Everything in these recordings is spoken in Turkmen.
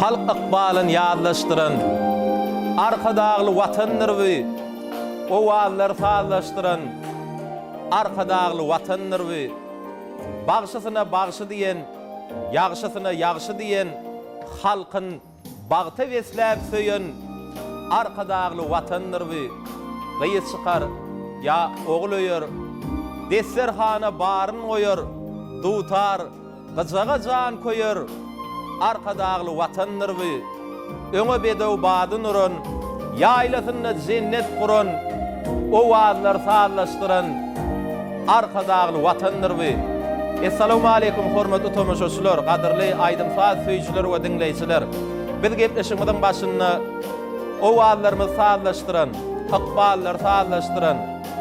Halk ykbalyn ýazlaşdyran, Arkadagly Watandyr bu, Owazlary sazlaşdyran, Arkadagly Watandyr bu. Bagşysyna bagşy diýen, Ýagşysyna ýagşy diýen, Halkyn bagta besläp söýen, Arkadagly Watandyr bu. Gyz çykar, ýa ogul öýer, Desterhana baryn goýar, Dutar, Gyjaga jan köýer, Arkadagly Watandyr bu. Öňe bedew badyn uran, Ýaýlasynda jennet guran, Owazlar sazlaşdyran, Arkadagly Watandyr bu. Essalawmaleýkum hormatly tomaşaçylar, gadyrly aýdym-saz söýüjiler we diňleýjiler! Biz gepleşigimiziň başynda owazlarymyzy sazlaşdyran, ykballary sazlaşdyran,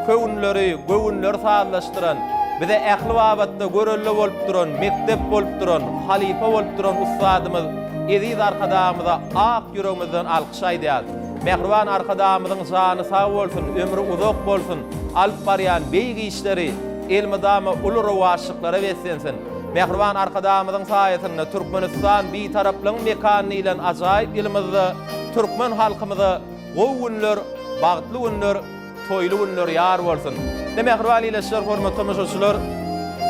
Köwünleri, göwünleri sazlaşdyran, bize ähli babatda görelde bolup duran, mekdep bolup duran, halypa bolup duran ussadymyz eziz Arkadagymyza ak ýüregimizden alkyş aýdýarys. Mähriban Arkadagymyzyň jany sag bolsun, ömri uzak bolsun, alyp barýan beýik işleri elmydama uly rowaçlyklara beslensin. Mähriban Arkadagymyzyň saýasynda Türkmenistan Bitaraplygyň mekany diýlen ajaýyp ýylymyzda türkmen halkymyza gowy günler, bagtly günler, Toýly günler ýar bolsun! Ine mähriban ildeşler, hormatly tomaşaçylar,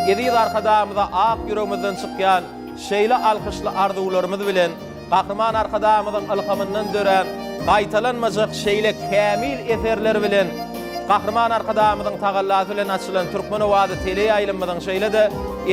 eziz Arkadagymyza ak ýüregimizden çykýan şeýle alkyşly arzuwlarymyz bilen Gahryman Arkadagymyzyň ylhamyndan dörän gaýtalanmajak şeýle kämil eserler bilen Gahryman Arkadagymyzyň tagallasy bilen açylan Türkmen owazy teleýaýlymymyzyň şeýle-de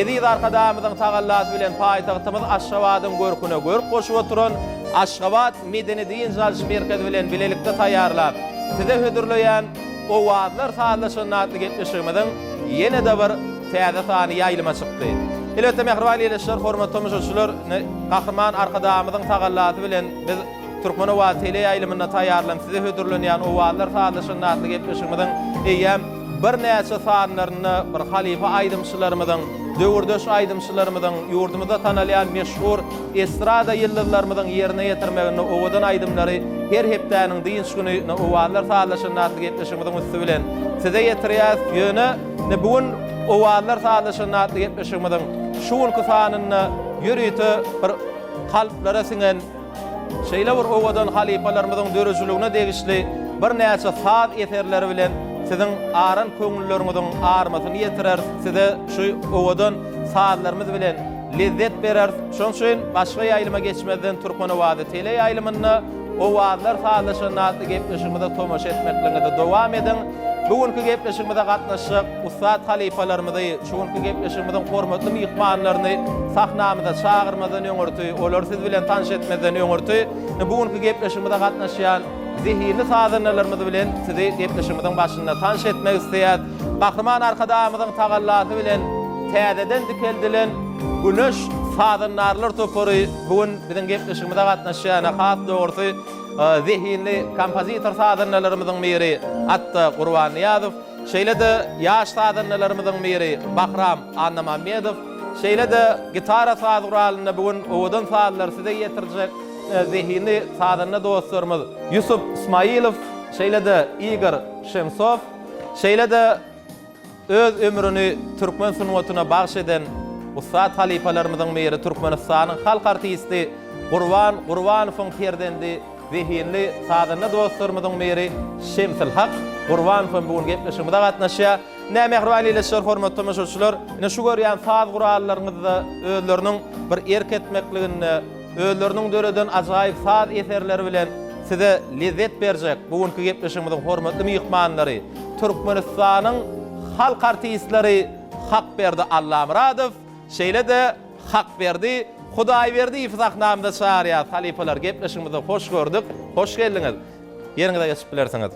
eziz Arkadagymyzyň tagallasy bilen paýtagtymyz Aşgabadyň görküne görk goşup oturan Aşgabat medeni-dynç alyş merkezi bilen bilelikde taýýarlap, size hödürleýän Owazlar sazlaşanda atly gepleşigimiziň ýene-de bir täze sany ýaýlyma çykdy. Elbetde, mähriban ildeşler, hormatly tomaşaçylar, indi Gahryman Arkadagymyzyň tagallasy bilen biz Türkmen owazy teleýaýlymynda taýýarlanyp size hödürlenýän Owazlar sazlaşanda atly gepleşigimiziň eýýäm birnäçe sanlarynda bir halypa aýdymçylarymyzyň, döwürdeş aýdymçylarymyzyň, ýurdumyzda tanalýan meşhur Estrada ýyldyzlarymyzyň ýerine ýetirmeginde owadan aýdymlary her hepdäniň dynç güni Owazlar sazlaşanda atly gepleşigimiziň üsti bilen size ýetirýäris. Ýöne ine bu gün Owazlar sazlaşanda atly gepleşigimiziň şu günki sanynda ýörite bir kalplara siňen şeýle bir owadan halypalarymyzyň döredijiligine degişli birnäçe saz eserleri bilen siziň aran köňülleriňiziň armasyny ýetireris. Size şu owadan sazlarymyz bilen lezzet bereris. Şonuň üçin başga ýaýlyma geçmezden Türkmen owazy teleýaýlymynda Owazlar sazlaşanda atly gepleşigimize tomaşa etmekligiňizi dowam ediň. Bu günki gepleşigimize gatnaşjak ussat halypalarymyzy, şu günki gepleşigimiziň hormatly myhmanlaryny sahnamyza çagyrmazdan öňürti, olary siz bilen tanyş etmezden öňürti, bu günki gepleşigimize gatnaşýan zehinli sazandalarymyz bilen sizi gepleşigimiziň başynda tanyş etmek isleýäris. Gahryman Arkadagymyzyň tagallasy bilen täzeden dikeldilen Güneş sazandarlar topary bu gün biziň gepleşigimize gatnaşýan, has dogrusy, zehinli kompozitor sazandalarymyzyň biri Atda Gurbannyýazow, şeýle-de ýaş sazandalarymyzyň biri Bahram Annamammedow, şeýle-de gitara saz guralynda bu gün owadan sazlary size ýetirjek zehinli sazanda dostlarymyz Ýusup Smailow, şeýle-de Igor Şemsow, Şeýle-de öz ömrüni türkmen sungatyna bagş eden ussat halypalarymyzyň biri Türkmenistanyň halk artisti Gurban Gurbanowyň perzendi zehinli sazanda dostlarymyzyň biri Şemsilhak Gurbanow hem bu gün gepleşigimize gatnaşýar. Ine, mähriban ildeşler, hormatly tomaşaçylar, ine şu görýän saz gurallaryňyzda özleriniň bir erk etmekliginde, Özleriniň döreden ajaýyp saz eserleri bilen size lezzet berjek bu günki gepleşigimiziň hormatly myhmanlary Türkmenistanyň halk artistleri Hakberdi Allamyradow, şeýle-de Hakberdi Hudaýberdiýewi sahnamyza çagyrýarys. Halypalar, gepleşigimize hoş gördük, hoş geldiňiz. Ýeriňize geçip bilersiňiz.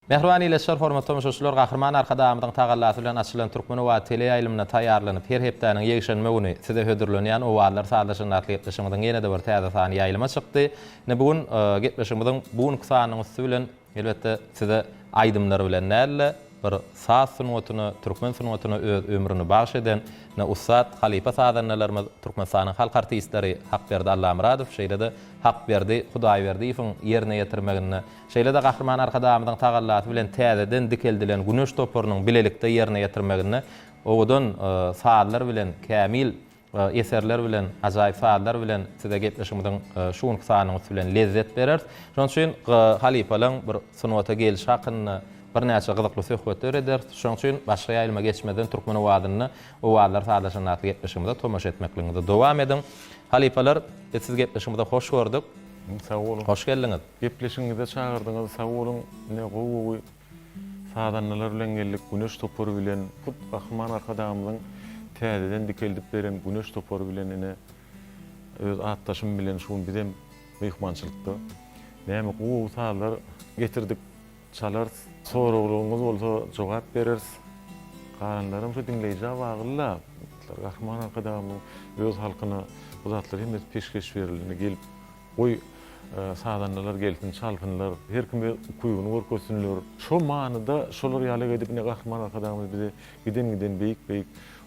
Mähriban ildeşler, hormatly tomaşaçylar, Gahryman Arkadagymyzyň tagallasy bilen açylan Türkmen owazy teleýaýlymynda taýýarlanyp, her hepdäniň ýekşenbe güni size hödürlenýän Owazlar sazlaşanda atly gepleşigimiziň ýene-de bir täze sany ýaýlyma çykdy. Ine, bu gün gepleşigimiziň bu günki sanynyň üsti bilen, elbetde, size aýdymlar bilen däl-de, bir saz sungatyna, türkmen sungatyna öz ömrüni bagş eden ine ussat halypa sazandalarymyz Türkmenistanyň halk artistleri Hakberdi Allamyradow şeýle-de Hakberdi Hudaýberdiýewiň ýerine ýetirmeginde, şeýle-de Gahryman Arkadagymyzyň tagallasy bilen täzeden dikeldilen Güneş toparynyň bilelikde ýerine ýetirmeginde owadan sazlar bilen kämil eserler bilen, ajaýyp sazlar bilen size gepleşigimiziň şu günki sanynyň üsti bilen lezzet bereris. Şonuň üçin halypalaryň bir sungata gelşi hakynda birnäçe gyzykly söhbetler ederis. Şonuň üçin başga ýaýlyma geçmezden Türkmen owazynda Owazlar sazlaşanda atly gepleşigimize tomaşa etmekligiňizi dowam ediň. Halypalar, biz sizi gepleşigimize hoş gördük. Sag boluň. Hoş geldiňiz. Gepleşigiňize çagyrdyňyz, sag boluň. Ine gowy-gowy Sazandalar bilen geldik, Güneş topary bilen, hut Gahryman Arkadagymyzyň täzeden dikeldip beren Güneş topary bilen ine, öz atdaşym bilen şu gün bizem myhmançylykda. Näme gowy sazlar getirdik, çalarys. Soraglaryňyz bolsa jogap bereris. Galanlaram şu diňleýjä bagly-la. Gahryman Arkadagymyzyň öz halkyna bu zatlar hemmesi peşgeş berildi. Indi gelip Goý, sazandalar gelsin, çalsynlar, her kim öz ukybyny görkezsinler. Şo manyda şolar ýaly edip ine Gahryman Arkadagymyz bize giden-giden beýik-beýik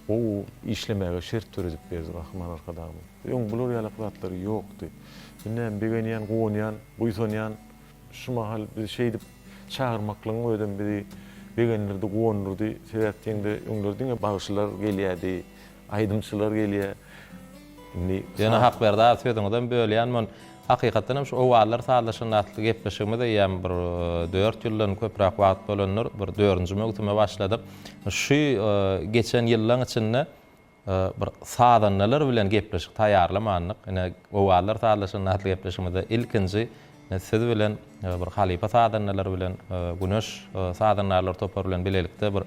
gowy işlemäge şert döredip berdi Gahryman Arkadagymyz. Öň bular ýalak zatlar ýokdy. Indi begenýän, guwanýan, buýsanýan. Şu mahal bizi şeýdip çagyrmaklygyň özem bizi begendirdi, guwandyrdy. Sebäp diýeňde öňler diňe bagşylar gelýärdi. Aýdymçylar gelýär. Indi Ýöne Hakberdi aga sözüňizem bölýän men. Hakykatdan hem şu Owazlar sazlaşanda atly gepleşigimiz eýýäm bir dört ýyldan köpräk wagt bolandyr. Bir dördünji möwsüme başladyk. Şu geçen ýyllaň içinde bir sazandalar bilen gepleşik taýýarlamandyk. Ine Owazlar sazlaşanda atly gepleşigimizde ilkinji siz bilen bir halypa sazandalar bilen Güneş sazandarlar topary bilen bilelikde bir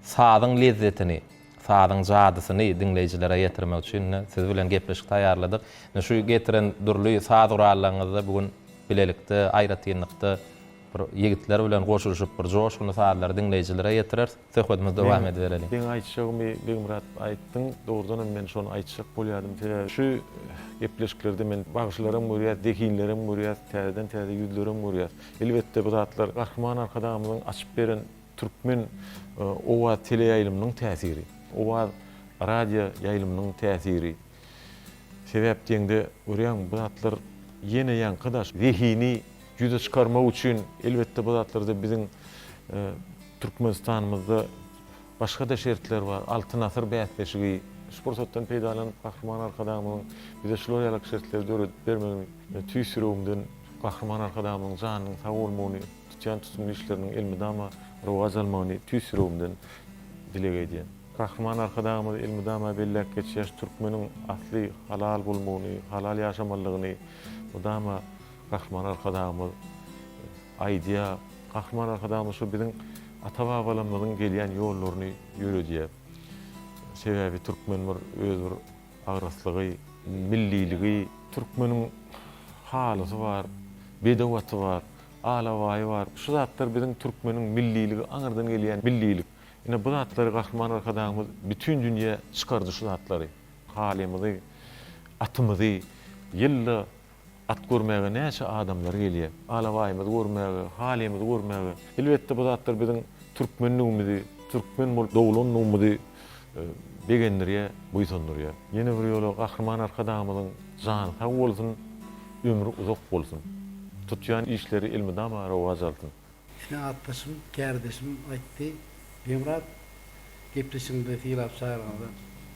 sazyň lezzetini Sazyň jadysyny diňleýjilere ýetirmek üçin ine siz bilen gepleşik taýýarladyk. Ine şu getiren dürli saz gurallaryňyzda bu gün bilelikde, aýratynlykda bir ýigitler bilen goşulyşyp bir joşgunly sazlary diňleýjilere ýetireris. Söhbedimizi dowam edibereliň. Meň aýtjagymy Begmyrat aýtdyň. Dogrudan hem men şony aýtjak bolýardym. Sebäbi şu gepleşiklerde men bagşylaram görýäs, zehinlerem görýäs, täzeden-täze ýüzlerem görýäs. Elbetde bu zatlar Gahryman Arkadagymyzyň açyp beren Türkmen Owaz teleýaýlymynyň täsiri. Owaz radio ýaýlymynyň täsiri. Sebäp diýeňde, görýäňmi, bu zatlar ýene ýaňky daş. Zehini ýüze çykarmak üçin, elbetde, bu zatlarda biziň Türkmenistanymyzda başga-da şertler bar. Altyn asyr bäsleşigi. Şu pursatdan peýdalanyp, Gahryman Arkadagymyzyň bize şular ýaly şertleri döredip bermegini tüýs ýüregimden Gahryman Arkadagymyzyň janynyň sag bolmagyny Tutýan tutumly işleriniň elmydama rowaç almagyny tüýs ýüregimden dileg edýän. Gahryman Arkadagymyz elmydama belläp geçýär, türkmeniň asly halal bolmagyny, halal ýaşamalydygyny mydama Gahryman Arkadagymyz aýdýar. Gahryman Arkadagymyz şu biziň ata-babalarymyzyň gelýän ýollaryny ýöredýär. Sebäbi türkmen bir öz bir agraslygy, milliligi. Türkmeniň halysy bar, bedew aty bar. Alabaýy bar. Şu zatlar biziň türkmeniň milliligi aňyrdan gelýän millilik. Ine bu zatlary Gahryman Arkadagymyz bütin dünýä çykardy şu zatlary. Halymyzy, atymyzy ýylda at görmäge näçe adamlar gelýär. Alabaýymyzy görmäge, halymyzy görmäge. Elbetde bu zatlar biziň türkmenligimizi, türkmen bolup doglandygymyzy begendirýär, buýsandyrýar. Ýene bir ýola Gahryman Arkadagymyzyň jany sag bolsun, ömri uzak bolsun. Tutýan işleri elmydama rowaç alsyn. Ine atdaşym, kärdeşim aýtdy. Begmyrat, gepleşigiňize sylap çagyranyňyza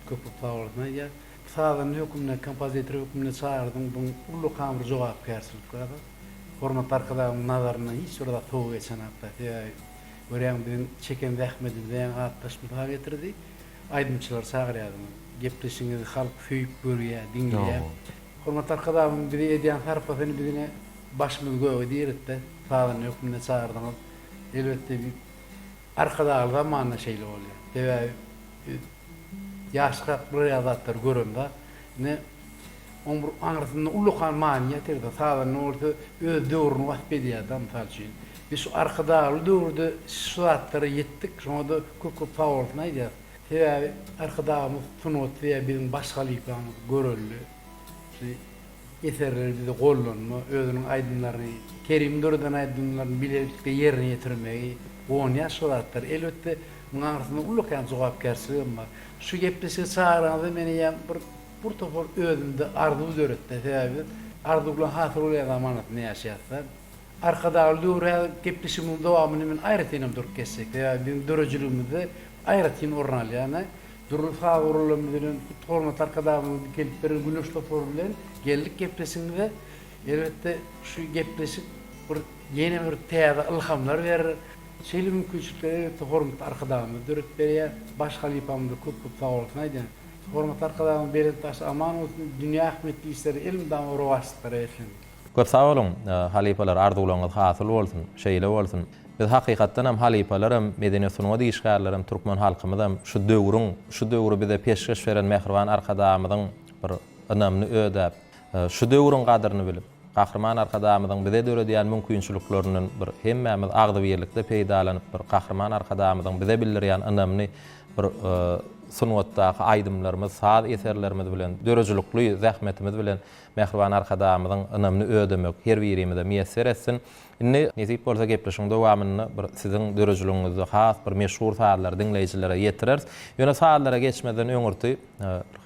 köp köp sag bolsun aýdýar. Sazanda hökmünde, kompozitor hökmünde çagyrdyň, buň ullakan bir jogapkärçilik bar. Hormatly Arkadagymyň nazaryndan hiç bir zat sowa geçenok-da. Sebäbi görýäň biziň çeken zähmetimize ýaňy atdaş mysal getirdi. Aýdymçylary çagyrýardyňyz. Gepleşigiňizi halk söýüp görýär, diňleýär. Hormatly Arkadagymyzyň bize edýän sarpasyny biz ine başymyzy göge diretde sazanda hökmünde çagyrdyňyz. Elbetde bi Arkadagly zamanda şeýle bolýar. Sebäbi biz ýaşkak bular ýaly zatlary göremzok. Ine oň bir aňyrsynda ullakan many ýatyrda. Sazanda bolsa öz döwrüni wasp edýär-de mysal üçin. Biz şu Arkadagly döwürde şu zatlara ýetdik. Şoňa-da köp-köp sag bolsun aýdýas. Sebäbi Arkadagymyz sungat söýýär, biziň baş halypamyz görelde. Şu. eserleri bize gollanma, özüniň aýdymlaryny, Kerimiň döreden aýdymlaryny bilelikde ýerine ýetirmegi guwanýar şo zatlar. Elbetde, muň aňyrsynda ullakan jogapkärçiligem bar. Şu gepleşige çagyraňyzda men eýýäm bir bir topar özümde arzuw döretdi. Sebäbi biz arzuwlaň hasyl bolýan zamanasynda ýaşaýarys-da. Arkadagly döwür häzir gepleşigimiziň dowamynda men aýratynam durup geçjek. Sebäbi biziň döredijiligimizde aýratyn orun alýar. Dürli saz gurallarymyz bilen, hut hormatly Arkadagymyzyň dikelip beren Güneş topary bilen geldik gepleşigimize. Elbetde, şu gepleşik bir ýene bir täze ylhamlar berer. Şeýle mümkinçilikleri elbetde hormatly Arkadagymyz döredip berýär. Baş halypamyza köp-köp sagbolsun aýdýan. Hormatly Arkadagymyz belent başy aman bolsun, dünýä ähmiýetli işleri elmydama rowaçlyklara beslensin. Köp sag boluň halypalar arzuwlaryňyz hasyl bolsun, şeýle bolsun. Biz hakykatdanam halypalaram, medeniýet sungat işgärlerem, türkmen halkymyzam şu döwrüň, şu döwri bize peşgeş beren mähriban Arkadagymyzyň bir ynamyny ödäp, şu döwrüň gadyryny bilip, Gahryman Arkadagymyzyň bize döredýän mümkinçiliklerinden bir hemmämiz agzybirlikde peýdalanyp bir Gahryman Arkadagymyzyň bize bildirýän ynamyny bir sungatdaky aýdymlarymyz, saz eserlerimiz bilen, döredijilikli zähmetimiz bilen Mähriban Arkadagymyzyň ynamyny ödemek her birimize miýesser etsin. Indi, nesip bolsa, gepleşigiň dowamynda bir siziň döredijiligiňizde has bir meşhur sazlary diňleýjilere ýetireris. Ýöne sazlara geçmezden öňürti,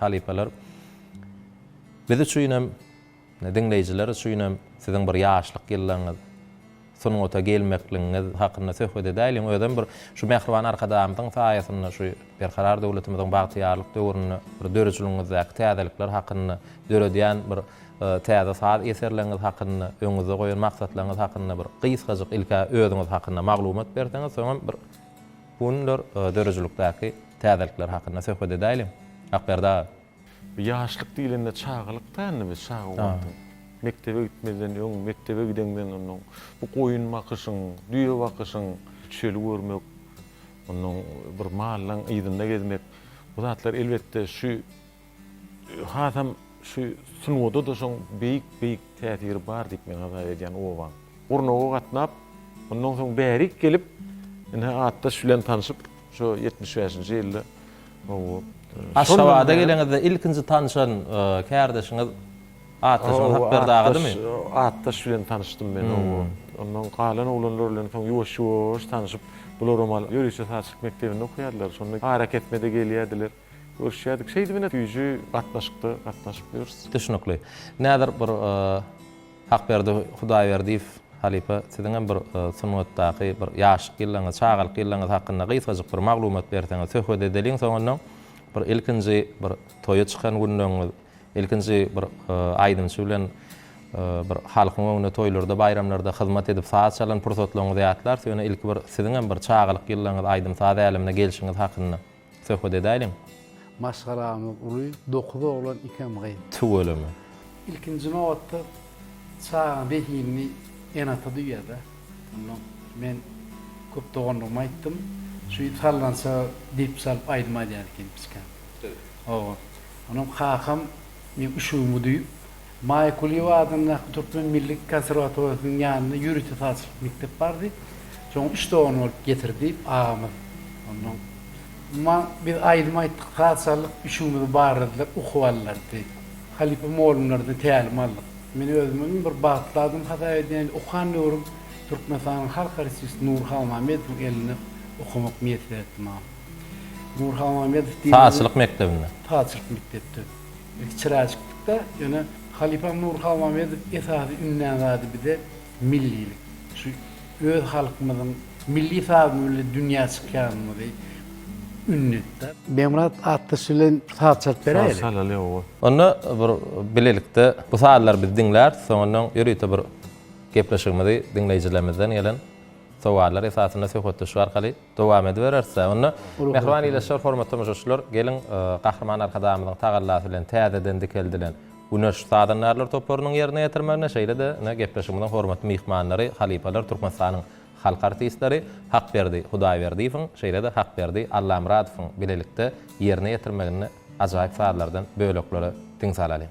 halypalar, biz üçinem, diňleýjiler üçinem siziň bir ýaşlyk ýyllaryňyz, sungata gelmekligiňiz hakynda söhbet edäýliň. Özem bir şu mähriban Arkadagymyzyň saýasynda şu Berkarar döwletimiziň bagtyýarlyk döwründe bir döredijiliginizdäki täzelikler hakynda, döredýän bir täze saz eserleriňiz hakynda, öňüňizde goýan maksatlaryňyz hakynda bir gysgajyk ilk-ä özüňiz hakynda maglumat berseňiz, soňam bir bu günler döredijilikdäki täzelikler hakynda söhbet edäýliň. Akberdi aga. Bu ýaşlyk diýlende çagalyk-da indi biz çaga wagtyň. Mekdebe gitmezden öň, mekdebe gideňden onnoň bu goýun bakyşyň, düýe bakyşyň, çöli görmek, onnoň bir mallaň yzynda gezmek, bu zatlar elbetde şu hasam şu sungata-da şoň beýik-beýik täsiri bar diýip men hasap edýän obaň. Gurnaga gatnap, ondan soň bärik gelip, ine atdaş bilen tanşyp, şo 75-nji ýylda Hawa. Aşgabada geleňizde ilkinji tanşan kärdeşiňiz atdaşyňyz Hakberdi agadymy? Atdaş bilen tanyşdym men, hawa. Ondan galan oglanlar bilen soň ýuwaş-ýuwaş tanşyp, bularam al ýörite sazçylyk mekdebinde okaýardylar. Şonda arakesme-de gelýärdiler. Görüşýärdik. Şeýdip ine süýji gatnaşykda gatnaşyp ýörüs. Düşnükli. Nädir bir Hakberdi Hudaýberdiýew halypa siziňem bir sungatdaky bir ýaşlyk ýyllaryňyz, çagalyk ýyllaryňyz hakynda gysgajyk bir maglumat berseňiz, söhbet edeliň soňundan bir ilkinji bir toýa çykan günleriňiz, ilkinji bir aýdymçy bilen bir halkyň öňünde toýlarda, baýramlarda hyzmat edip saz çalan pursatlaryňyzy ýatlarys, ýöne ilki bir siziňem bir çagalyk ýyllaryňyz, aýdym-saz älemine gelşiňiz hakynda. Söhbet edäýliň. Maşgalamyz uly, dokuz oglan, ikem gyz. Tüweleme. Ilkinji nobatda çagaň zehinini ene-ata duýýar-da. Ondan men köp doganlygyma aýtdym. Şu sallança dep çalyp aýdym aýdýan eken kiçikäm. Hawa. Onam kakam meň üşügimi duýup, Maýa Kulyýewa adyndaky Türkmen milli konserwatoriýasynyň ýanynda ýörite sazçylyk mekdep bardy. Şoňa üç dogan bolup getirdi agamyz. Ondan umuman biz aýdym aýtdyk, saz çaldyk, üşügimizi barladylar, ukyp aldylar. Halypa mugallymlardan tälim aldyk. Men özümi iň bir bagtly adam hasap edýän. Okan döwrüm Türkmenistanyň halk artisti Nury Halmämmedowyň elinde okamak miýesser etdi maňa. Nury Halmämmedow diýlende. Sazçylyk mekdebinde. Sazçylyk mekdepde. Kiçiräjikdik-de, ýöne halypam Nury Halmämmedow esasy ündän zady bize millilik. Şu öz halkymyzyň milli sazymyz bilen dünýä çykýanymyzy ündedi-de. Begmyrat atdaş bilen saz çalyp beräýeli. Saz çalaly, hawa. Onda bir bilelikde bu sazlary biz diňläris, soňundan ýörite bir gepleşigimizi diňleýjilerimizden gelen sowallar esasynda söhbetdeşlik arkaly dowam edibereris-dä. Onda, mähriban ildeşler, hormatly tomaşaçylar, geliň, Gahryman Arkadagymyzyň tagallasy bilen täzeden dikeldilen Güneş sazandarlar toparynyň ýerine ýetirmeginde, şeýle-de, ine, gepleşigimiziň hormatly myhmanlary, halypalar, Türkmenistanyň halk artistleri Hakberdi Hudaýberdiýewiň, şeýle-de Hakberdi Allamyradowyň bilelikde ýerine ýetirmeginde ajaýyp sazlardan böleklere diň salalyň.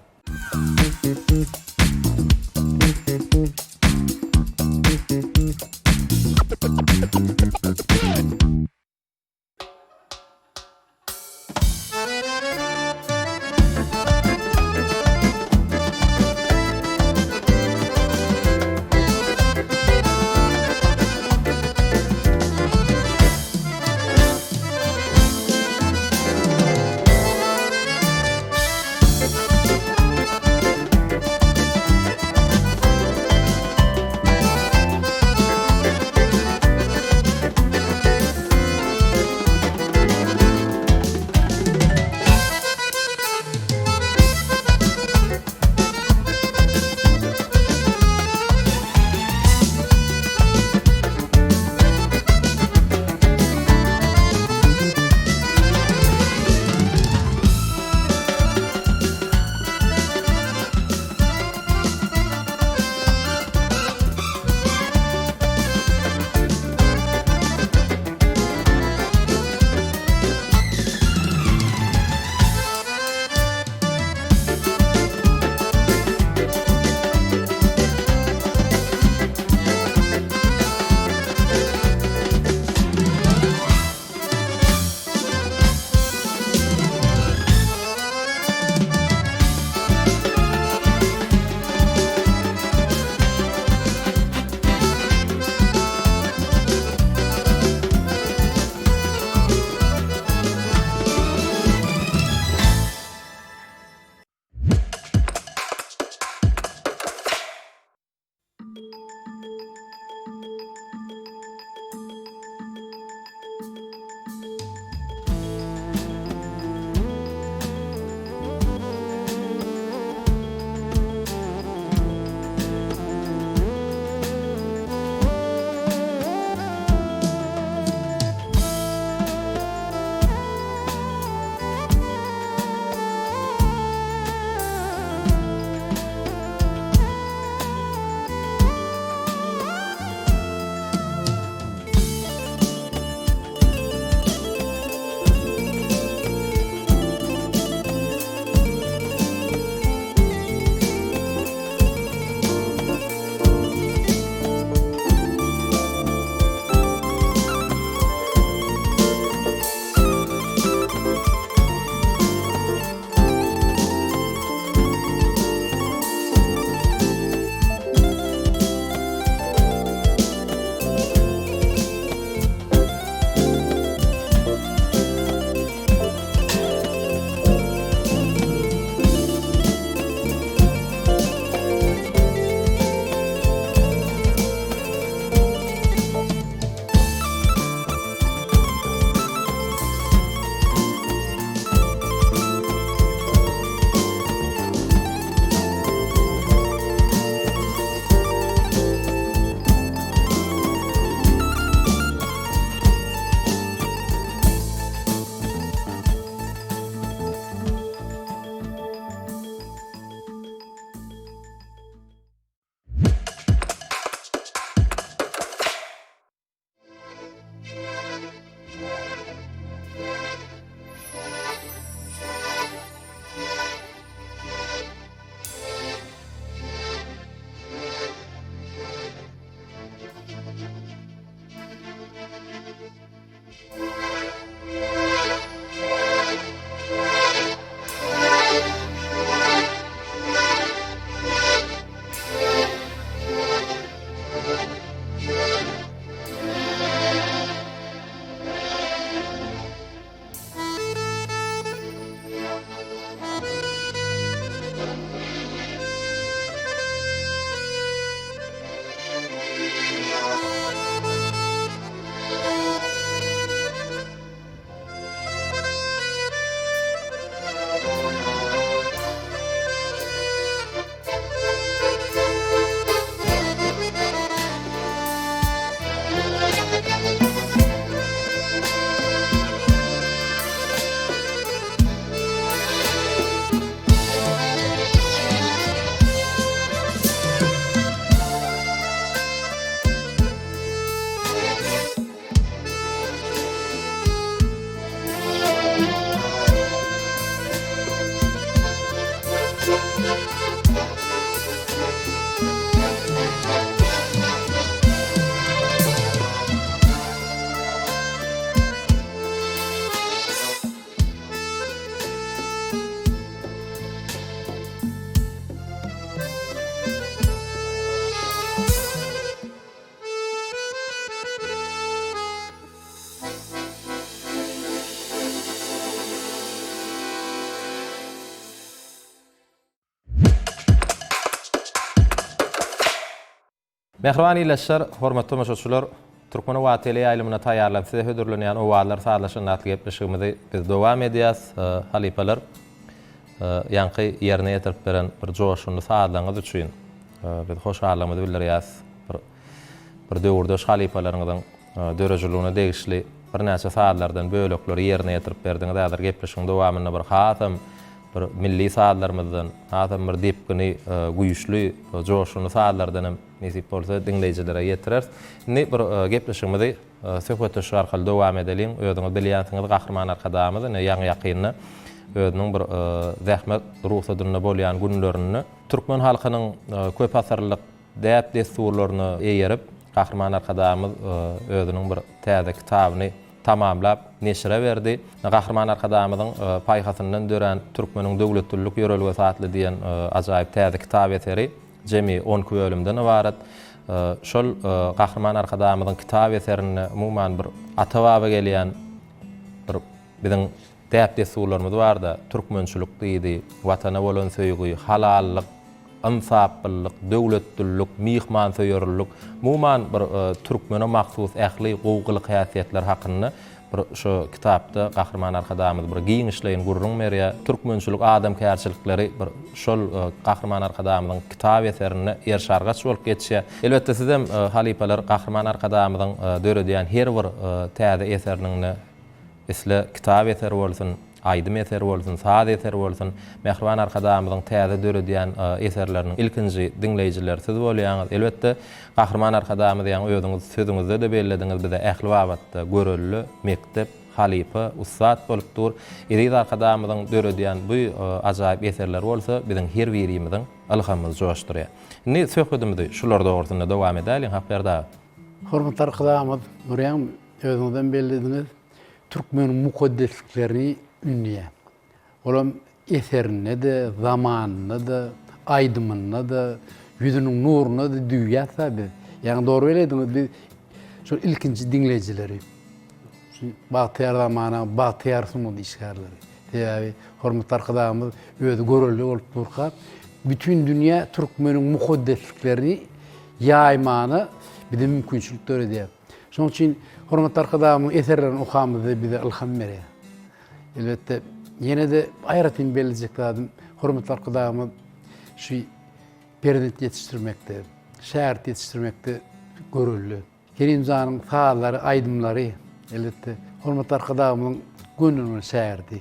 Mähriban ildeşler, hormatly tomaşaçylar, Türkmen owazy teleýaýlymynda taýýarlanyp size hödürlenýän Owazlar sazlaşanda atly gepleşigimizi biz dowam edýäs. Halypalar, ýaňky ýerine ýetirip beren bir joşgunly sazlaryňyz üçin biz hoşallygymyzy bildirýäs. Bir bir döwürdeş halypalaryňyzyň döredijiligine degişli birnäçe sazlardan bölekleri ýerine ýetirip berdiňiz. Häzir gepleşigiň dowamynda bir hasam bir milli sazlarymyzdan, hasam bir depgini güýçli, joşgunly sazlardan hem nesip bolsa diňleýjilere ýetireris. Indi bir gepleşigimizi söhbetdeşlik arkaly dowam edeliň. Özüňiz bilýänsiňiz, Gahryman Arkadagymyz ine ýaňy-ýakynda özüniň bir zähmet rugsadynda bolýan günlerinde türkmen halkynyň köpasyrlyk däp-dessurlaryna eýerip, Gahryman Arkadagymyz özüniň bir täze kitabyny tamamlap, neşire berdi. Gahryman Arkadagymyzyň paýhasyndan dörän Türkmeniň döwletlilik ýörelgesi atly diýen ajaýyp täze kitap eseri jemi on iki bölümden ybarat. Şol Gahryman Arkadagymyzyň kitap eserinde umuman bir ata-baba gelýän bir biziň däp-dessurlarymyz bar-da, türkmençilik diýdi, Watana bolan söýgi, halallyk, ynsaplylyk, döwletlilik, myhmansöýerlilik, umuman bir türkmene mahsus ähli gowy gylyk-häsiýetler hakynda bir şu kitapda Gahryman Arkadagymyz bir giňişleýin gürrüň berýär. Türkmençilik adamkärçilikleri bir şol Gahryman Arkadagymyzyň kitap eserinde eriş-argaç bolup geçýär. Elbetde sizem halypalar Gahryman Arkadagymyzyň döredýän her bir täze eseriniň Isle kitap eseri bolsun, aýdym eseri bolsun, saz eseri bolsun, mähriban Arkadagymyzyň täze döredýän eserleriniň ilkinji diňleýjileri siz bolýaňyz. Elbetde, Gahryman Arkadagymyz ýaňy özüňiz sözüňizde-de bellediňiz, bize ähli babatda görelde, mekdep, halypa, ussat bolup dur. Eziz Arkadagymyzyň döredýän bu ajaýyp eserleri bolsa biziň her birimiziň ylhamymyzy joşdurýar. Indi söhbedimizi şular dogrusynda dowam edäliň, Hakberdi aga. Hormatly Arkadagymyz, görýäňmi, Özüňizem bellediňiz, türkmeniň mukaddesliklerini ündeýär. Olam eserinde-de, zamanynda-da, aýdymynda-da, ýüzüniň nurunda-da duýýas-da biz. Ýagny dogry bellediňiz, biz şol ilkinji diňleýjileri. Şu bagtyýar zamana, bagtyýar sungat işgärleri. Sebäbi hormatly Arkadagymyz özi görelde bolup durka, bütin dünýä türkmeniň mukaddesliklerini ýaýmana bize mümkinçilik döredýär. Şonuň üçin hormatly Arkadagymyzyň eserlerini okamyzda bize ylham berýär. Elbetde, ýene-de aýratyn bellejek zadym, hormatly Arkadagymyz şu perzent ýetişdirmekde, şägirt ýetişdirmekde görelde. Kerim janyň sazlary, aýdymlary, elbetde, hormatly Arkadagymyzyň gönüden şägirdi.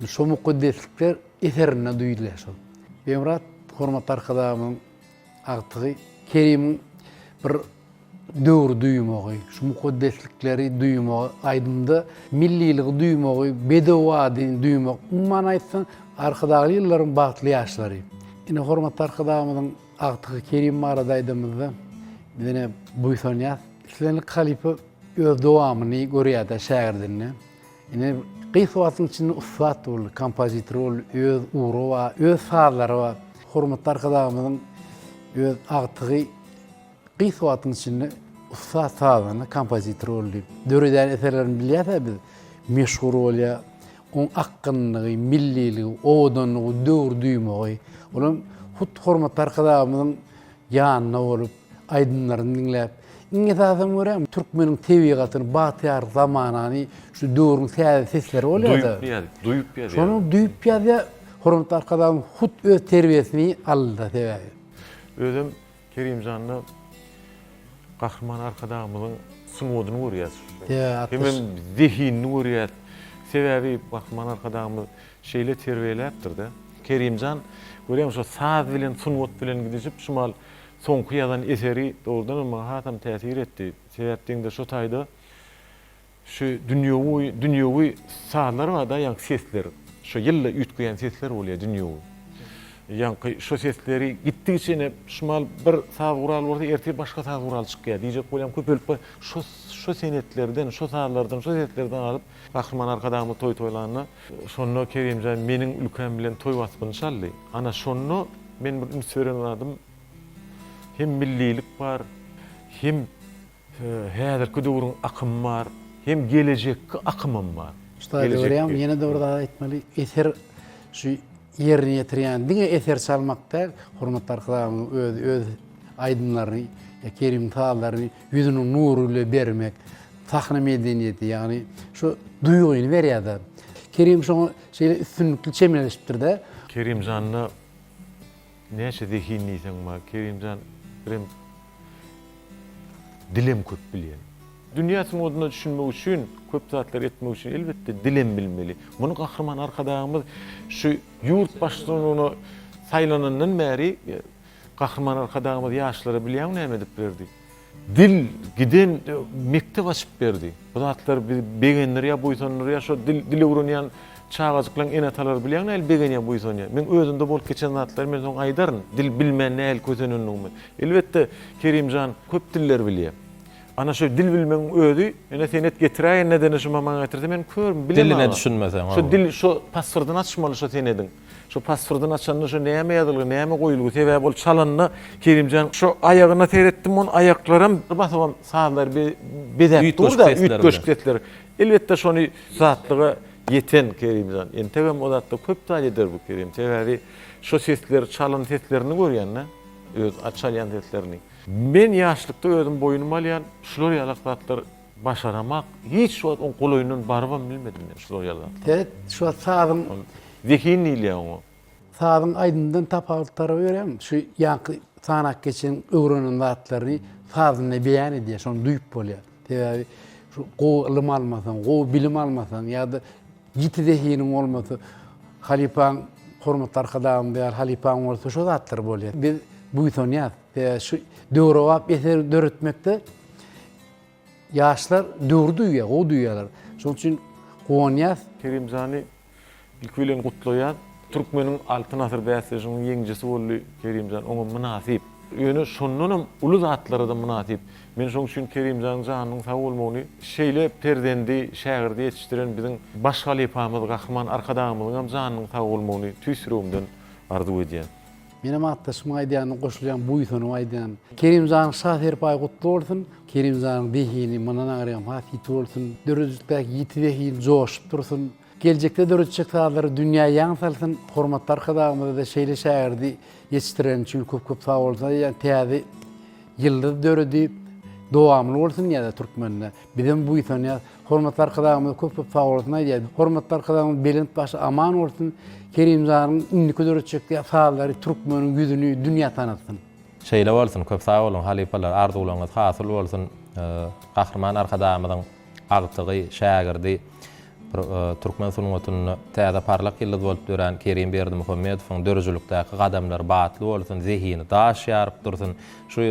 Şo mukaddeslikler eserinde duýulýar şol. Begmyrat hormatly Arkadagymyzyň agtygy Kerimiň bir döwri duýmagy, şu mukaddeslikleri duýmagy, aýdymda milliligi duýmagy, bedew adyny duýmak, umuman aýtsaň, Arkadagly ýyllaryň bagtly ýaşlary. Ine, hormatly Arkadagymyzyň agtygy Kerim barada aýdamyzda, biz ine buýsanýas. Islendik halypa öz dowamyny görýär-de şägirdinde. Ine, gysga wagtyň içinde ussat boldy, kompozitor boldy, öz ugry bar, öz sazlary bar. Hormatly Arkadagymyzyň öz agtygy Gysga wagtyň içinde ussat sazanda, kompozitor boldy. Döredýän eserlerini bilýäs-ä biz. Meşhur bolýar. Oň akgynlygy, milliligi, owadanlygy, döwür duýmagy. Olam hut hormatly Arkadagymyzyň ýanynda bolup, aýdymlaryny diňläp, iň esasam görýäňmi, türkmeniň tebigatyny, bagtyýar zamanany şu döwrüň täze sesleri bolýar-da. Duýup ýaz, duýup ýazýar. Şony duýup ýazýar. Hormatly Arkadagymyz hut öz terbiýesini aldy-da sebäbi. Özem Kerimjanda Gahryman Arkadagymyzyň sungatyny görýäs. Hemem zehinini görýäs. Sebäbi Gahryman Arkadagymyz şeýle terbiýeläpdir-de. Kerimjan görýäňmi şo saz bilen sungat bilen gidişip şu mal soňky ýazan eseri dogrudanam maňa hasam täsir etdi. Sebäp diýeňde şo taýda Şu dünýewi, dünýewi sazlar bar-da, ýaňky sesler. Şo ýylda üýtgeýän sesler bolýar dünýewi. Ýaňky şo sesleri gitdigiçe ine şu mal bir saz guraly bolsa ertir başga saz guraly çykýar diýjek bolýan köpelip bar. Şo şo senetlerden, şo sazlardan, şo seslerden alyp Gahryman Arkadagymyz toý toýlanda şonda Kerimjan meniň ülkäm bilen toý waspyny çaldy. Ana şonda men bir üns beren zadym hem millilik bar, hem Häzirki döwrüň akymy bar, hem gelejekki akymam bar. Usta görýäňmi, ýene-de bir zat aýtmaly, eser şu ýerine ýetirýän diňe eser çalmak däl, hormatly Arkadagymyzyň özi öz aýdymlaryny Kerimiň sazlaryny ýüzüniň nury bile bermek, sahna medeniýeti, ýagny şu duýgyny berýär-de. Kerim şoňa şeýle üstünlikli çemeleşipdir-de. Kerimjanda näçe zehin diýseň bar. Kerimjan birem dilem köp bilýän. Dünýä sungatyna düşünmek üçin, köp zatlar etmek üçin elbetde dilem bilmeli. Muny Gahryman Arkadagymyz şu ýurt baştutanyna saýlanandan bäri Gahryman Arkadagymyz ýaşlara bilýäňmi näme edip berdi? Dil giden mekdep açyp berdi. Bu zatlar bizi begendirýär, buýsandyrýar. Şo dil dil öwrenýän çagajyklaryň ene-atalary bilýäňmi nähili begenýär, buýsanýar. Meň özümde bolup geçen zatlary men soň aýdaryn, dil bilmän nähili kösenendigimi. Elbetde, Kerimjan köp dilleri bilýär. Ana şo dil bilmegiň özi, ine senet getiräýende-de şu maňa getirse men körüm, bilemok. Diline düşünmeseň, hawa. Şo dil, şo pasyrdyny açmaly şo senediň. Şo pasyrdyny açanda şo näme ýazylgy, näme goýulgy, sebäbi ol çalanda Kerimjan şo aýagyna seretdim, onuň aýaklaram basybam sazlary bezäp dur-da, üýtgeşik sesler. Elbetde şony ussatlyga ýeten Kerimjan. Entegem o zatda köp zat eder bu Kerim. Sebäbi şo sesleri, çalan seslerini görýän-de, öz çalýan seslerini. Men ýaşlykda özüm boýnuma alýan, şular ýalak zatlar başaramak, hiç wagt oň golaýyndan barybam bilmedim men şular ýaly zatlara. Seret, şu wagt sazyň. Zehin diýilýär oňa. Sazyň aýdymdan tapawutly tarapy görýäňmi? Şu ýaňky sanap geçen öwrenen zatlaryny sazynda beýan edýär, şony duýup bolýar. Sebäbi şu gowy ylym almasaň, gowy bilim almasaň ýa-da ýiti zehiniň bolmasa, halypaň, hormatly Arkadagymyz ýaly halypaň bolsa şo zatlar bolýar. Biz buýsanýas. Sebäbi şu döwrebap eser döretmekde ýaşlar döwri duýýar, gowy duýýarlar. Şonuň üçin guwanýas. Kerimjany ilki bilen gutlaýan. Türkmeniň Altyn asyr bäsleşiginiň ýeňijisi boldy Kerimjan, oňa mynasyp. Ýöne şondanam uly zatlara-da mynasyp. Men şoň üçin Kerimjanyň janynyň sag bolmagyny, şeýle perzendi, şägirdi ýetişdiren biziň baş halypamyz Gahryman Arkadagymyzyňam janynyň sag bolmagyny tüýs ýüregimden arzuw edýän. Menem atdaşymyň aýdýanyna goşulýan, buýsanyp aýdýan. Kerimjanyň şa serpaýy gutly bolsun! Kerimjanyň zehini mundan aňrygam has ýiti bolsun! Döredijilikdäki ýiti zehini joşup dursun! Geljekde döretjek sazlary dünýä ýaň salsyn! Hormatly Arkadagymyza-da şeýle şägirdi ýetişdireni üçin köp-köp sag bolsun aýdýan. Täze ýyldyz döredi, dowamly bolsun diýýär-de türkmende. Bizem buýsanýas. Hormatly Arkadagymyza köp köp sag bolsun aýdýas. Hormatly Arkadagymyz belent başy aman bolsun. Kerimjanyň indiki döretjek sazlary türkmeniň ýüzüni dünýä tanatsyn. Şeýle bolsun köp sag boluň halypalar arzuwlaryňyz hasyl bolsun Gahryman Arkadagymyzyň agtygy şägirdi Bir türkmen sungatynda täze parlak ýyldyz bolup dörän Kerim Berdimuhamedowyň döredijilikdäki gadamlary batly bolsun, zehini daş ýaryp dursun, şu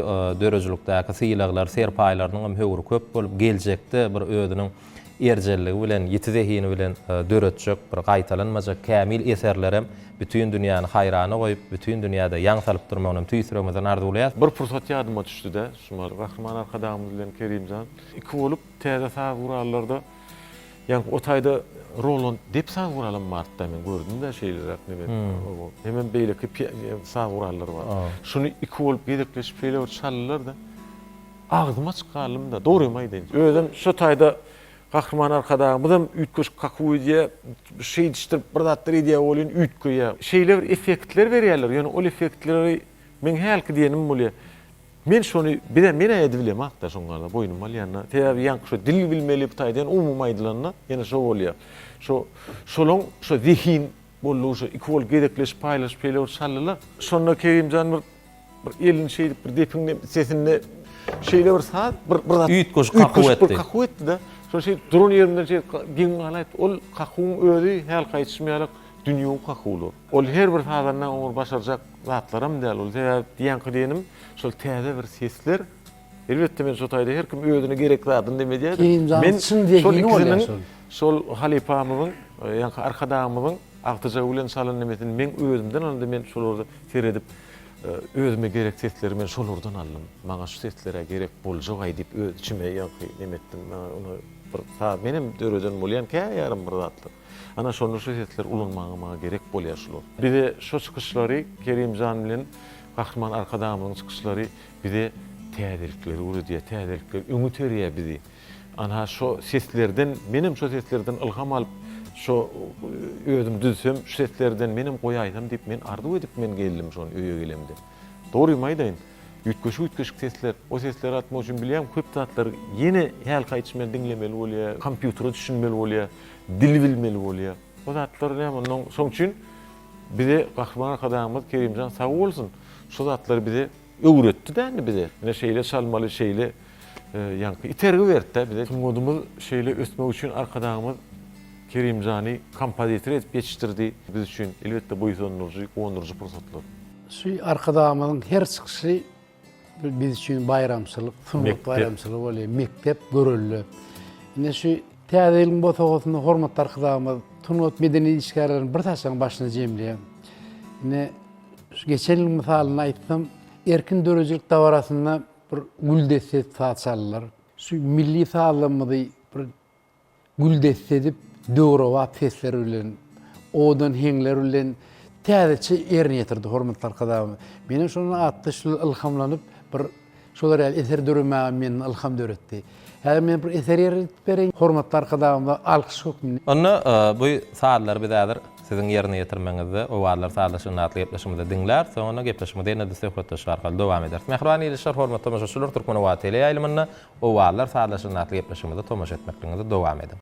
döredijilikdäki sylaglary, serpaýlarynyň hem höwri köp bolup, geljekde bir özüniň erjelligi bilen, ýiti zehini bilen döretjek bir gaýtalanmajak kämil eserlerem bütin dünýäni haýrana goýup, bütin dünýäde ýaň salyp durmagyny hem tüýs ýüregimizden arzuwlaýas. Bir pursat ýadyma düşdi-de, şumal Gahryman Arkadagymyz bilen Kerimjan iki bolup täze saz gurallarda Ýaňky o taýda Roland dep saz guralam bardy-da men gördüm-de şeýleräk neme. Hemem beýleki saz gurallary bar. Şuny iki bolup gezekleşip şeýle bir çaldylar-da. Agzym açyk galdym-da, dogrymy aýdaýyn. Özem şo taýda Gahryman Arkadagymyzam üýtgeşik kakuw edýär, şeýdişdirip bir zatlar edýär welin üýtgeýär. Şeýle bir effektler berýärler, ýöne ol effektleri meň hälki diýenim bolýar. Men şony birem men-ä edibilemakda şoň ýaly boýnuma alýan-da. Sebäbi ýaňky şo dil bilmeli bu taýdan umumy aýdylanda ýene şo bolýar. Şo şolaň şo zehin boldugy şo iki bolup gezekleşip paýlaşyp şeýle bir çaldylar. Şonda Kerimjan bir bir elini şeýdip bir depiň sesinde şeýle bir saz bir bir zat Üýtgeşik kakuw üýtgeşik bir etdi. kakuw etdi-de. Şo şeýdip duran ýerimden şeýdip geň galaýyp ol kakuwyň özi hälki aýdyşym ýaly dünýewi kakuwlar. Ol her bir sazanda oňa başarjak zatlaram däl ol. Sebäbi diýenki diýenim şol täze bir sesler. Elbetde men şo taýda her kim özüne gerek zadyny neme edýär. Kerimjanyň Men çyn şol zehini bolýar ikisiniň şol. şol halypamyzyň ýaňky Arkadagymyzyň agtyjagy bilen çalan nemesini meň özümden alyndy men şolarda seredip özüme gerek sesleri men şolardan aldym. Maňa şu sesler-ä gerek boljagaý diýip öz içime ýaňky neme etdim. Maňa ony bir saz menem döreden bolýan käýarym bir zatlar. Ana şonda şu sesleri ulanmaga maňa gerek bolýar şular. Bize şo çykyşlary Kerimjan bilen Gahryman Arkadagymyzyň çykyşlary bize täzelikleri öwredýär, täzelikleri öňe iterýär bizi. Anha şo seslerden menem şo seslerden ylham alyp şo özüm düzsem şu seslerden menem goýaýsam diýip men arzuw edip men geldim şony öýe gelemde. Dogrymy aýdaýyn. Üýtgeşik-üýtgeşik sesler. O sesleri atmak üçin bilýäňmi, köp zatlary ýene hälki aýdyşym ýaly diňlemeli bolýar, kompýutere düşünmeli bolýar, dil bilmeli bolýar. O zatlar näme onnoň şoň üçin bize Gahryman Arkadagymyz Kerimjan sag bolsun, şu zatlary bize öwretdi-dä indi bize. Ine şeýle çalmaly, şeýle ýaňky itergi berdi-dä bize. Sungatymyz şeýle ösmegi üçin Arkadagymyz Kerimjany kompozitor edip ýetişdirdi. Biz üçin elbetde buýsandyryjy, guwandyryjy pursatlar. Şu Arkadagymyzyň her çykyşy biz üçin baýramçylyk, sungat baýramçylygy bolýar. Mekdep, görelde. Ine şu Täze ýylyň bosagasynda hormatly Arkadagymyz sungat medeniýet işgärlerini bir saçagyň başyna jemleýär. Ine şu geçen ýylyň mysalynda aýtsam, erkin döredijilik dabarasynda bir gül desse edip saz çaldylar. Şu milli sazlarymyzy bir gül desse edip, döwrebap sesler bilen, owadan heňler bilen täzeçe ýerine ýetirdi hormatly Arkadagymyz. Menem şondan atly şul ylhamlanyp bir şolar ýaly eser döremäge mende ylham döretdi. Häzir men bir eser ýerine ýetirip bereýin hormatly Arkadagymyza alkyş hökmünde. Onda bu sazlary biz häzir siziň ýerine ýetirmegiňizde Owazlar sazlaşygynda atly gepleşigimizde diňläris. Soňunda gepleşigimizi ýene-de söhbetdeşlik arkaly dowam ederis. Mähriban ildeşler, hormatly tomaşaçylar, Türkmen owazy teleýaýlymynda Owazlar sazlaşygynda atly gepleşigimize tomaşa etmekligiňizi dowam ediň.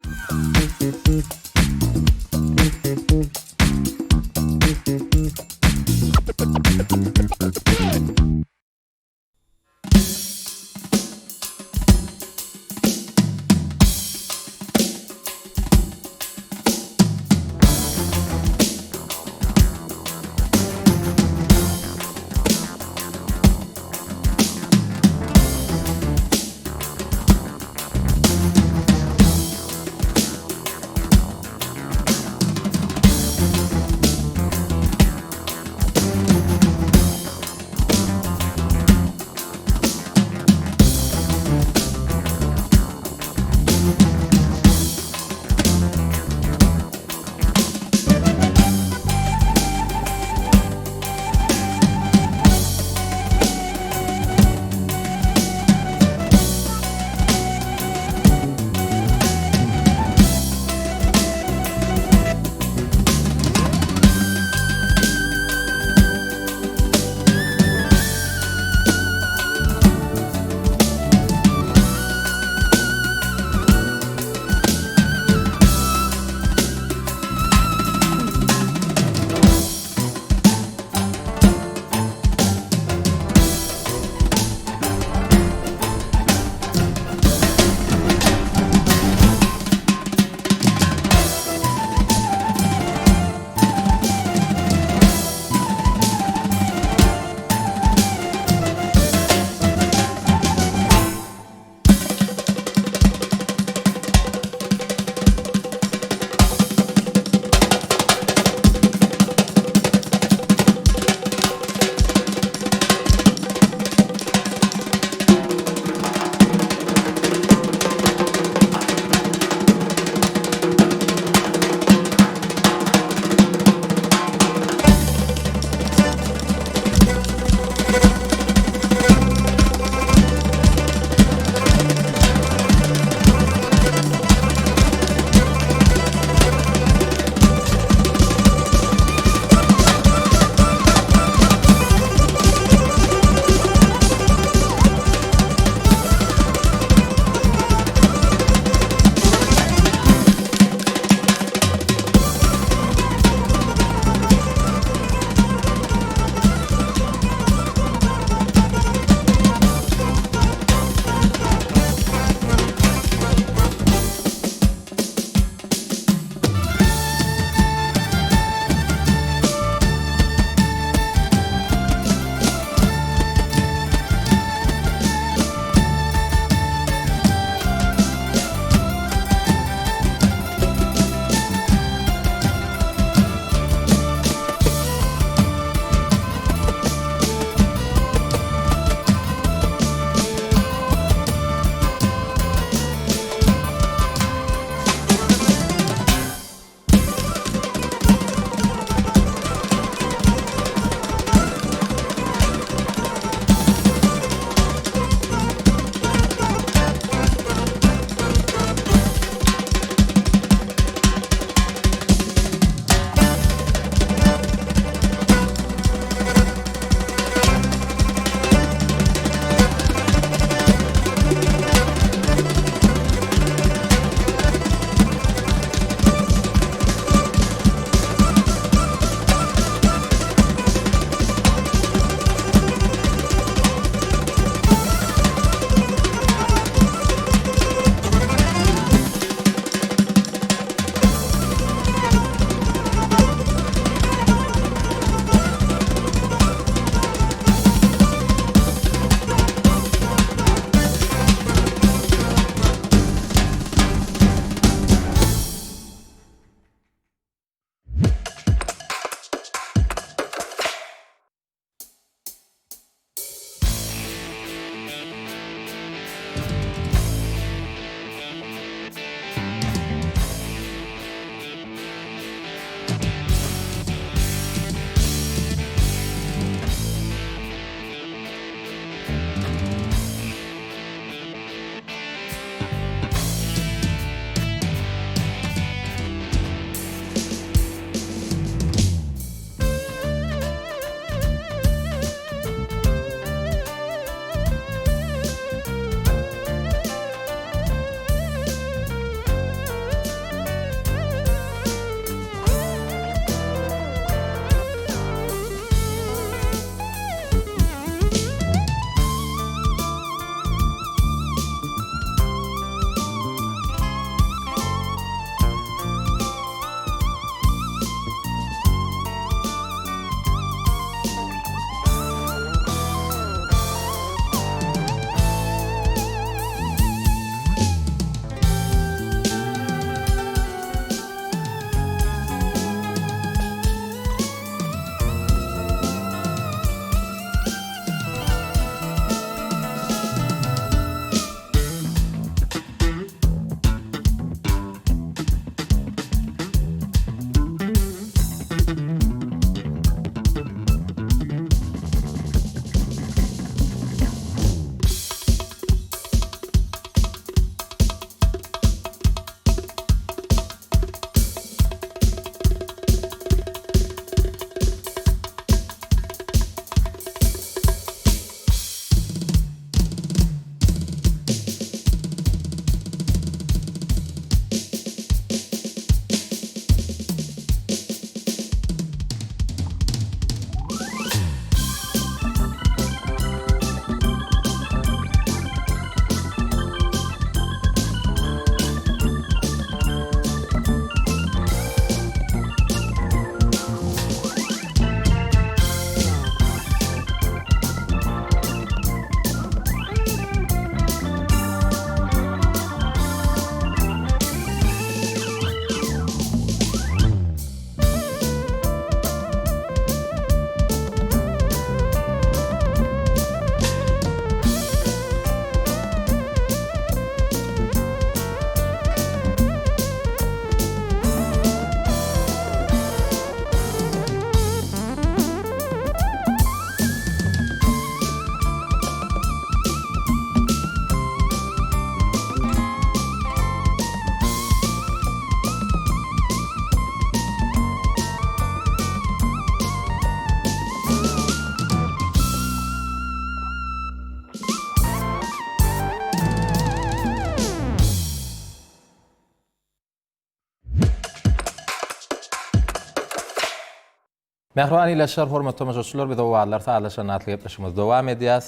Mähriban ildeşler, hormatly tomaşaçylar, biz Owazlar sazlaşan atly gepleşigimizi dowam edýäs.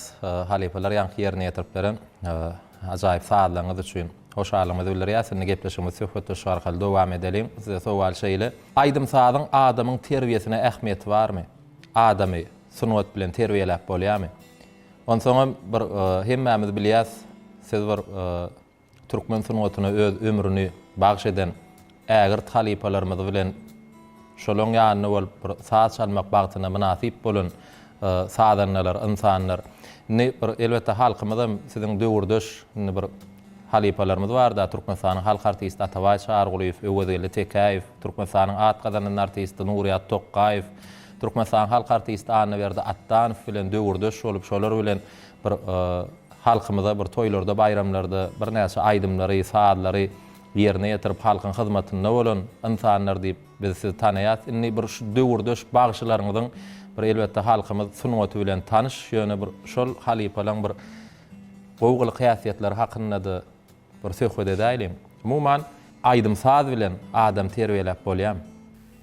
Halypalar ýaňky ýerine ýetirip beren ajaýyp sazlaryňyz üçin hoşallygymyzy bildirýäs. Indi gepleşigimizi söhbetdeşlik arkaly dowam edeliň. Size sowal şeýle, Aýdym-sazyň adamyň terbiýesine ähmiýeti barmy? Adamy sungat bilen terbiýeläp bolýarmy? Onsoňam bir hemmämiz bilýäs, siz bir Türkmen sungatyna öz ömrüni bagş eden ägirt halypalarymyz bilen şolaň ýanynda bolup bir saz çalmak bagtyna mynasyp bolan sazandalar, ynsanlar. Indi bir elbetde halkymyzam siziň döwürdeş indi bir halypalarymyz barda Türkmenistanyň halk artisti Atabaý Çarygulyýew, Öwezgeldi Tekäýew, Türkmenistanyň at gazanan artisti Nurýat Tokgaýew, Türkmenistanyň halk artisti Annaberdi Atdanow bilen döwürdeş bolup şolar bilen bir halkymyza bir toýlarda baýramlarda birnäçe aýdymlary, sazlary ýerine ýetirip halkyň hyzmatynda bolan ynsanlar diýip biz sizi tanaýas. Indi bir şu döwürdeş bagşylaryňyzyň bir elbetde halkymyz sungaty bilen tanyş ýöne bir şol halypalaň bir gowy gylyk häsiýetleri hakynda-da bir söhbet edäýliň. Umuman aýdym-saz bilen adam terbiýeläp bolýamy?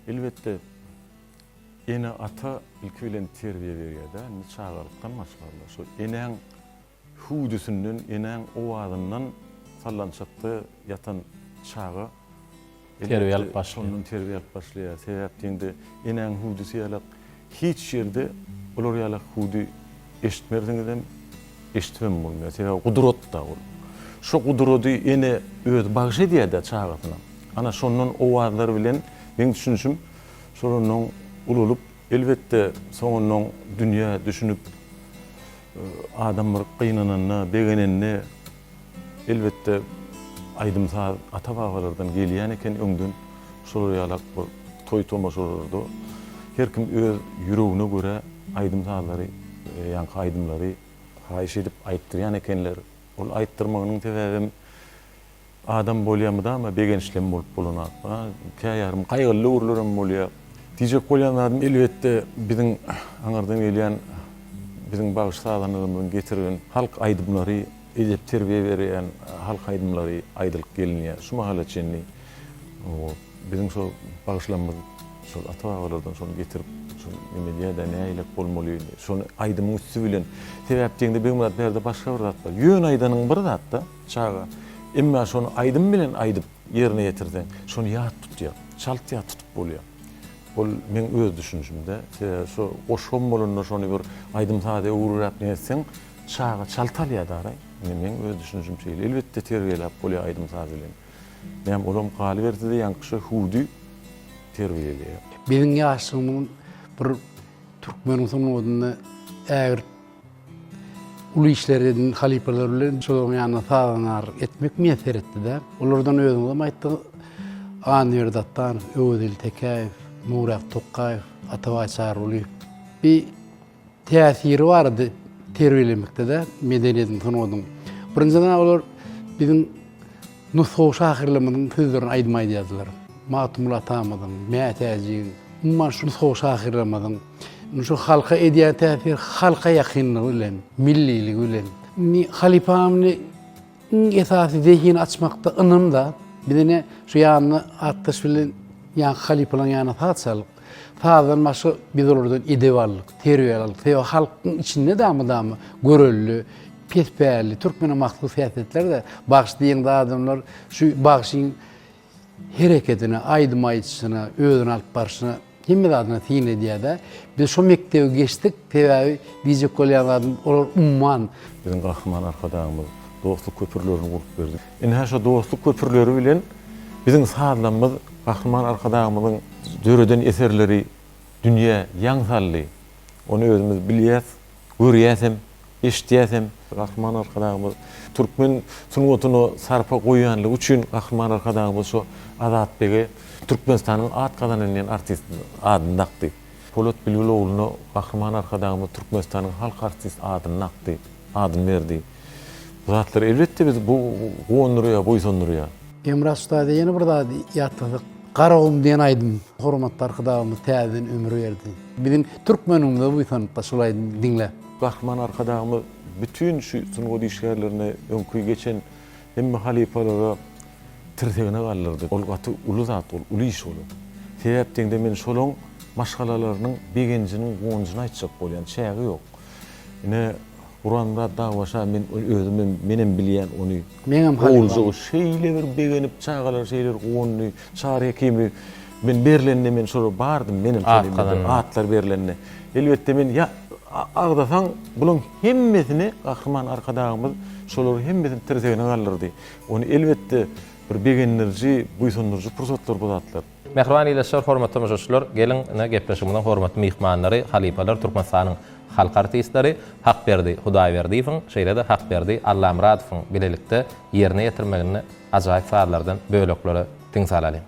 Elbetde Ene-ata ilki bilen terbiýe berýär-dä, indi çagalykdan başlarlar. Şo enäň hüwdüsinden, enäň owazyndan sallançakda ýatan çaga Terbiýe alyp başlaýar. Şondan terbiýe alyp başlaýar. Sebäp diýende, enäň hüwdüsi ýalak hiç ýerde olar ýalak hüwdi eşitmersiňizem, eşidibem bolmaýar. Sebäbi gudrat-da ol. Şo gudrady ene özi bagyş edýär-dä çagasyna. Ana şondan owazlar bilen meň düşünişim Şol onnoň ulalyp, elbetde, soňundan dünýä düşünip, adam bir gynananda, begenende, elbetde, aýdym-saz ata-babalardan gelýän eken öňden. Şolar ýalak bir toý-tomaşalarda her kim öz ýüregine görä aýdym-sazlary, ýaňky aýdymlary haýyş edip aýtdyrýan ekenler. Ol aýtdyrmagynyň sebäbem Adam bolýa mydama begençlem bolup bolanok. Kä ýarym gaýgyly döwürlerem bolýa. Diýjek bolýan zadym elbetde biziň aňyrdan gelýän biziň bagşy sazandalarymyzyň getiren halk aýdymlary edep terbiýe berýän halk aýdymlary aýdylyp gelinýär şu mahala çenli. Biziň şo bagşylarymyz şol ata babalardan şony getirip şol neme edýär-dä nähilek bolmaly şony aýdymyň üsti bilen sebäp diýeňde Begmyrat bärde başga bir zat bar. Ýöne aýdanyň bir zatda. Çaga. Emma şony aýdym bilen aýdyp ýerine ýetirseň, şony ýat tutýar. Çalt ýat tutup bolýar. Ol meň öz düşünjimde. Sebäbi şo goşgam bolanda şony bir aýdym-saza öwrüräp ne etseň, çaga çalt alýar daraý. Indi meň öz düşünjim şeýle. Elbetde terbiýeläp bolýar aýdym-saz bilen. Näme olam galyberse-de ýaňky şo hüwdi terbiýeleýär. Biziň ýaşlygymyzyň bir türkmeniň sungatynda ägirt Uly işler eden halypalar bilen şolaryň ýanynda sazandarlyk etmek miýesser etdi-de. Olardan özüňizem aýtdyňyz, Annaberdi Atdanow, Öwezgeldi Tekäýew, Nurýagdy Tokgaýew, Atabaý Çarygulyýew. Bir täsiri bardy terbiýelemekde-de medeniýetiň, sungatyň. Birinjiden olar biziň Nusgawy şahyrlarymyzyň sözlerini aýdym aýdýardylar. Magtymguly atamyzyň, Mätäjiň, umuman şu nusgawy şahyrlarymyzyň şu halka edýän täsiri halka ýakynlygy bilen, milliligi bilen. Indi halypamyny iň esasy zehin açmakda ynam-da. Biz ine şu ýanynda atdaş bilen ýaňky halypalaryň ýanyna saz çaldyk. Sazdan başga biz olardan edep aldyk, terbiýe aldyk. Sebäbi halkyň içinde-de mydama görelde, Pes pälli, türkmene mahsus häsiýetler-de, bagşy diýeňde adamlar şu bagşyň herekedine, aýdym aýdyşyna, özüni alyp barşyna, hemme zadyna syn edýär-de. Biz şo mekdebi geçdik, sebäbi diýjek bolýan zadym olar umman. Biziň Gahryman Arkadagymyz dostluk köprülerini gurup berdi. Ine şo dostluk köprüleri bilen biziň sazlamyz Gahryman Arkadagymyzyň döreden eserleri dünýä ýaň saldy. Ony özümiz bilýäs, görýäsem. Eşidýäsem, Gahryman Arkadagymyz türkmen sungatyna sarpa goýýanlygy üçin Gahryman Arkadagymyz şo Azatbege Türkmenistanyň at gazanan diýen artist adyny dakdy. Polat Bilbil ogluna Gahryman Arkadagymyz Türkmenistanyň halk artist adyny dakdy, adyny berdi. Bu zatlar elbetde bizi guwandyrýar, buýsandyrýar. Emrah ustada ýene bir zady ýatlasak, Garagum diýen aýdym Hormatly Arkadagymyz täzeden ömür berdi. Biziň türkmenimize buýsanypda şol aýdymy diňläp. Gahryman Arkadagymyz bütin şu sungat işgärlerine, öňki geçen hemme halypalara tirsegine galdyrdy. Ol gaty uly zat, ol uly iş ol. Sebäp diýende men şolaň. maşgalalarynyň begenjiniň, guwanjyny aýtjak bolýan, çägi ýok. Ine, Gurbanmyrat Dagbaşa men özümem, menem bilýän ony. Meňem halypam. Oguljagy şeýle bir begenip, çagalary şeýle bir guwandy. Çary Hekimi men berlende men şolara bardym, menem şol ýerde atlar berlende. Elbetde men ýa agzasaň bulaň hemmesini Gahryman Arkadagymyz şolary hemmesini tirsegine galdyrdy. Ony elbetde bir begendiriji, buýsandyryjy pursatlar bu zatlar. Mähriban ildeşler, hormatly tomaşaçylar, geliň, ine, gepleşigimiziň hormatly myhmanlary, halypalar, Türkmenistanyň halk artistleri Hakberdi Hudaýberdiýewiň, şeýle-de Hakberdi Allamyradowyň bilelikde ýerine ýetirmeginde ajaýyp sazlardan böleklere diň salalyň.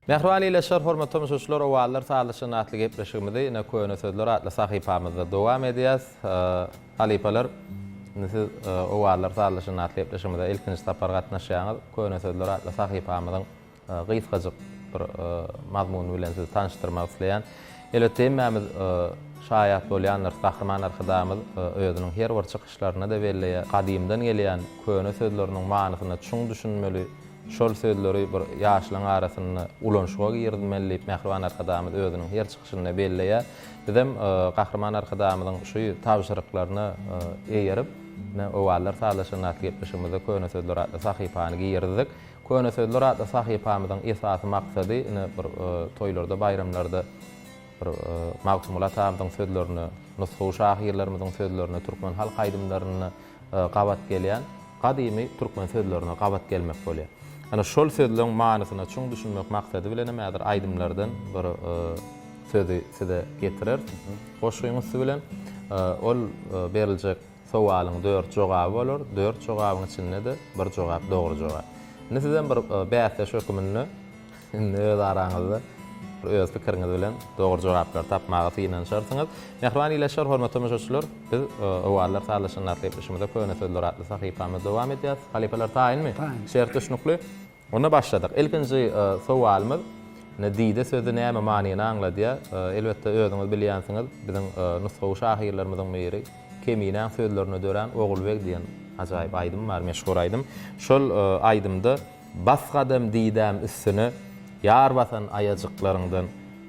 Mähriban ildeşler, hormatly tomaşaçylar, Owazlar sazlaşan atly gepleşigimizi ine Köne sözler atly sahypamyzda dowam edýäs. Halypalar, indi siz Owazlar sazlaşan atly gepleşigimize ilkinji sapar gatnaşýaňyz. Köne sözler atly sahypamyzyň gysgajyk bir mazmuny bilen sizi tanyşdyrmak isleýän. Elbetde hemmämiz şaýat bolýandyrys, Gahryman Arkadagymyz özüniň her bir çykyşlarynda-da belleýär, gadymdan gelýän köne sözleriniň manysyna çuň düşünmeli, şol sözleri bir ýaşlaryň arasynda ulanyşyga girizmeli diýip Mähriban Arkadagymyz özüniň her çykyşynda belleýär. Bizem Gahryman Arkadagymyzyň şu tabşyryklaryna eýerip, ine, Owazlar sazlaşan atly gepleşigimizde Köne sözler atly sahypany girizdik. Köne sözler atly sahypamyzyň esasy maksady ine bir toýlarda, baýramlarda bir Magtymguly atamyzyň sözlerine, nusgawy şahyrlarymyzyň sözlerine, türkmen halk aýdymlarynda gabat gelýän gadymy türkmen sözlerine gabat gelmek bolýar. Ana şol sözleň manysyna çuň düşünmek maksady bilenem häzir aýdymlardan bir sözi size getireris goşgyň üsti bilen. Ol beriljek Sowalyň dört jogaby bolar, dört jogabyň içinde-de bir jogap dogry jogap. Indi sizem bir bäsdeş höküminde indi öz araňyzda bir öz pikiriňiz bilen dogry jogaplary tapmaga synanyşarsyňyz. Mähriban ildeşler, hormatly tomaşaçylar, biz Owazlar sazlaşan atly gepleşigimize Köne sözler atly sahypamyzy dowam edýäris. Halypalar taýynmy? Taýyn. Şert düşnükli? Onda başladyk. Ilkinji sowalymyz, ine, dide sözi näme manyny aňladýar? Elbetde, özüňiz bilýänsiňiz, biziň nusgawy şahyrlarymyzyň biri Keminäň sözlerine dörän Ogulbeg diýen ajaýyp aýdym bar, meşhur aýdym. Şol aýdymda Bas gadam didäm üstüne, Ýar basan aýajyklaryňdan,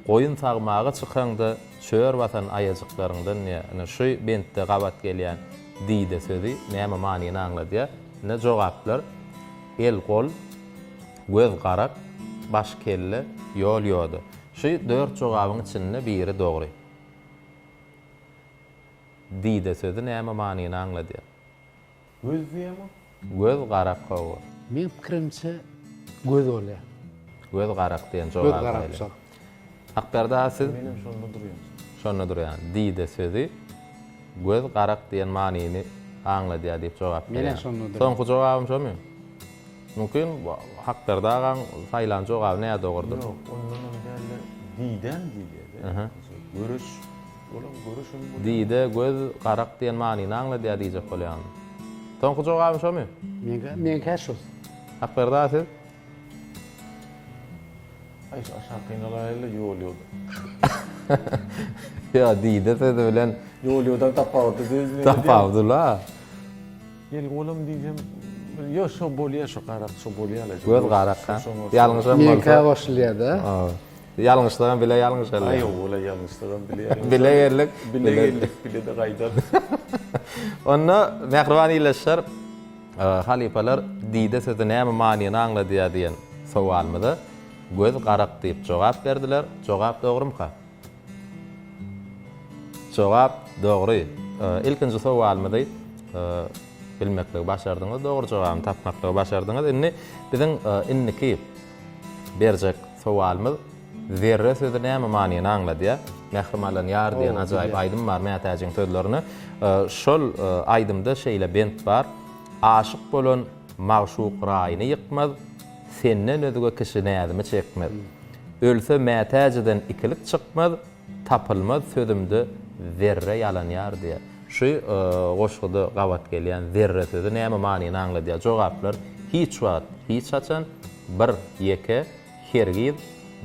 Goýun sagmaga çykaňda, Çör basan aýajyklaryňdan diýýär. Ine, şu bentde gabat gelýän dide sözi näme manyny aňladýar? Ine, jogaplar. El-gol, göz garak, baş-kelle, ýol-ýoda. Şu dört jogabyň içinde biri dogry. Dide sözi näme manyny aňladýar? Göz diýýäňmi? Göz garak hawa. Meň pikirimçe göz bolýar. Göz garak diýen jogaby Göz garakçylyk. Hakberdi aga siz? Menem şonda durýan. Şonda durýan. Dide sözi göz garak diýen manyny aňladýar diýip jogap berýän. Menem şonda durýan. Soňky jogabym şomy? Mümkin Hakberdi agaň saýlan jogaby nädogrudyr. Ýok, ondanam dälde didäm diýilýär-de. Görüş, olam görüşem bolýar. Dide göz garak diýen manyny aňladýar diýjek bolýaňmy? Soňky jogabym şomy? Meňkä, meňkä şol. Hakberdi aga siz? Aý şu aşakyny alaýyl-da ýol ýoda. Ýa dide sözi bilen. Ýol ýodan tapawutly söz diýip. Tapawutly-la. Gel olam diýsem ýo şo bolýa şo garak şo bolýa-la. Göz garak ha. Ýalňyşam bolsa. Meňkä goşulýa-da. Ýalňyşsagam bile ýalňyşaly. Aý ýok-la ýalňyşsagam bile ýalňyşaly. Bile geldik. Bile geldik bile-de gaýdarys. Onda mähriban ildeşler. Halypalar dide sözi näme manyny aňladýar diýen sowalymyza göz garak diýip jogap berdiler. Jogap dogrumyka? Jogap dogry. Ilkinji sowalymyzy bilmekligi başardyňyz, dogry jogabyny tapmaklygy başardyňyz. Indi biziň indiki berjek sowalymyz zerre sözi näme manyny aňladýar? Mährim alan ýar diýen ajaýyp aýdym bar Mätäjiň sözlerine. Şol aýdymda şeýle bent bar, Aşyk bolan magşuk raýyny ýykmaz, Senden özge kişi näzimi çekmez. Ölse Mätäjiden ikilik çykmaz, Tapylmaz sözümde zerre ýalan ýar diýýär. Şu goşguda gabat gelýän zerre sözi näme manyny aňladýar? Jogaplar, hiç wagt, hiç haçan, bir, ýeke, hergiz,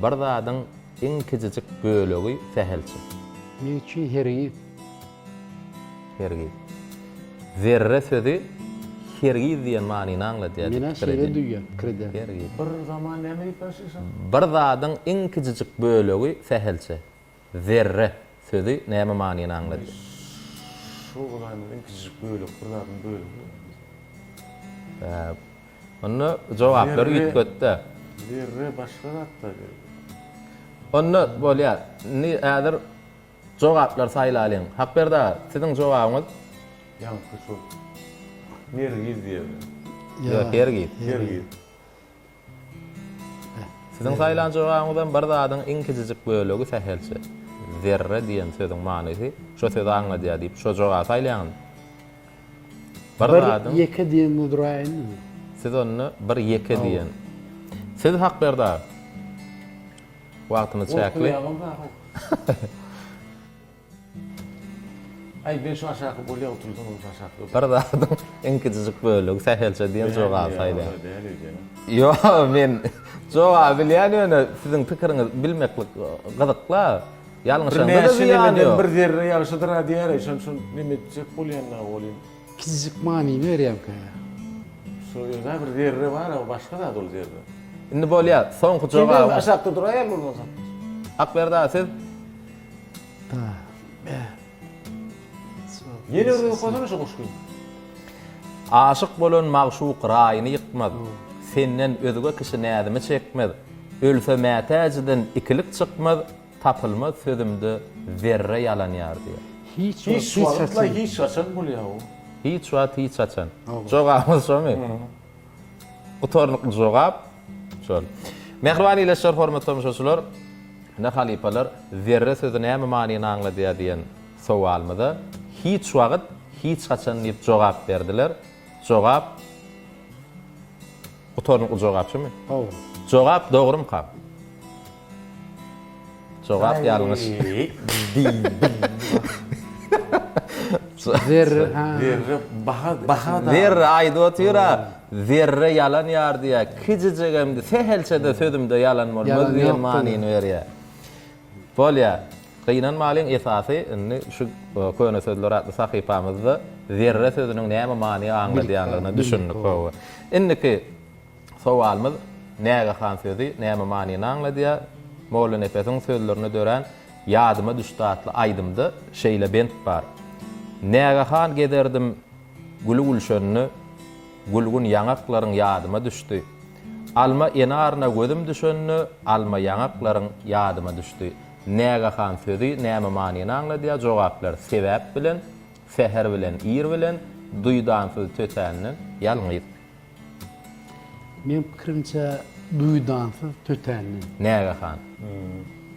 bir zadyň iň kijijik bölegi, sähelçe. Meň üçin hergiz. Hergiz. Zerre sözi hergiz diýen manyny aňladýar diýip Menä pikir şeýle edýän. duýýan, pikir edýän. Hergiz. Bir zaman näme diýip başlaýşaň? Bir zadyň iň kijijik bölegi sähelçe. Zerre sözi näme manyny aňladýar? Şol zadyň iň kijijik bölegi, bir zadyň bölegi. Hä. Onda jogaplary üýtgetde. Zerre başga zatda. Onda bolýar. Indi häzir Jogaplary saýlalyň. Hakberdi aga, siziň jogabyňyz? Ýaňky şol Nergiz diýeni. Ýok, Hergiz. Hergiz. Siziň saýlan jogabyňyzam bir zadyň iň kiçijik bölegi sähelçe. Zerre diýen sözüň manysy şo sözi aňladýar diýip şo jogaby saýlaýaňyzmy? Bir Bir zadyň. ýeke diýende duraýynmy? Siz onda bir ýeke diýen. Siz Hakberdi aga? Wagtymyz çäkli. Gorkulýaňam bar-ow. Aý, men şu aşaky bolýa otursam şu aşaky. Bir zadyň iň kiçijik bölegi sähelçe diýen jogaby saýlaýan. Däl öýdýän. Ýok, men jogaby bilýän ýöne siziň pikiriňizi bilmeklik gyzykla. Ýalňyşaňda-da Bir zyýany nemeden ýok. bir zerre ýagşydyr-a diýer-eý, şonuň üçin neme etjek bolýan-da welin. Kiçijik manyny berýärmikä ýa? Şu ýerde bir zerre bar-a, başga zat ol zerre. Indi bolýa, soňky jogabyň. Sen aşakda duraýaly bolmasa. Akberdi aga siz? Ýene bir gezek okasana şu goşgyny. Aşyk bolan magşuk raýyny ýykmaz, Senden özge kişi näzimi çekmez, Ölse mätäjiden ikilik çykmaz, Tapylmaz sözümde zerre ýalan ýar diýýär. Hiç wagt, Hiç wagtla hiç haçan bolýar o. Hiç wagt, hiç haçan. Jogabyňyz şomy? Gutarnykly jogap şol. Mähriban ildeşler, hormatly tomaşaçylar, ine halypalar zerre sözi näme manyny aňladýar diýen sowalymyza hiç wagt, hiç haçan diýip jogap berdiler. Jogap gutarnykly jogap şumy? Hawa. Jogap dogrumyka? Jogap ýalňyş. Zerre, ha. Zerre baha baha da. Zerre aýdyp otyr-a. Zerre ýalan ýar diýýär. Kijijegem sähelçe-de sözümde ýalan bolmaz diýen manyny berýär. Bolýar. Gynanmalyň esasy indi şu Köne sözler atly sahypamyzda zerre sözüniň näme many aňladýanlygyna düşündik. Indiki Sowalymyz, Nägehan sözi näme manyny aňladýar? Mollanepesiň sözlerine dörän Ýadyma düşdi atly aýdymda şeýle bent bar. Nägehan gezerdim güli gülşenini, Gülgün ýaňaklaryň ýadyma düşdi. Alma enaryna gözüm düşende, Alma ýaňaklaryň ýadyma düşdi. Nägehan sözi näme manyny aňladýar? Jogaplar sebäp bilen, säher bilen, ir bilen, duýdansyz tötänden, ýalňyz. Meň pikirimçe duýdansyz tötänden. Nägehan.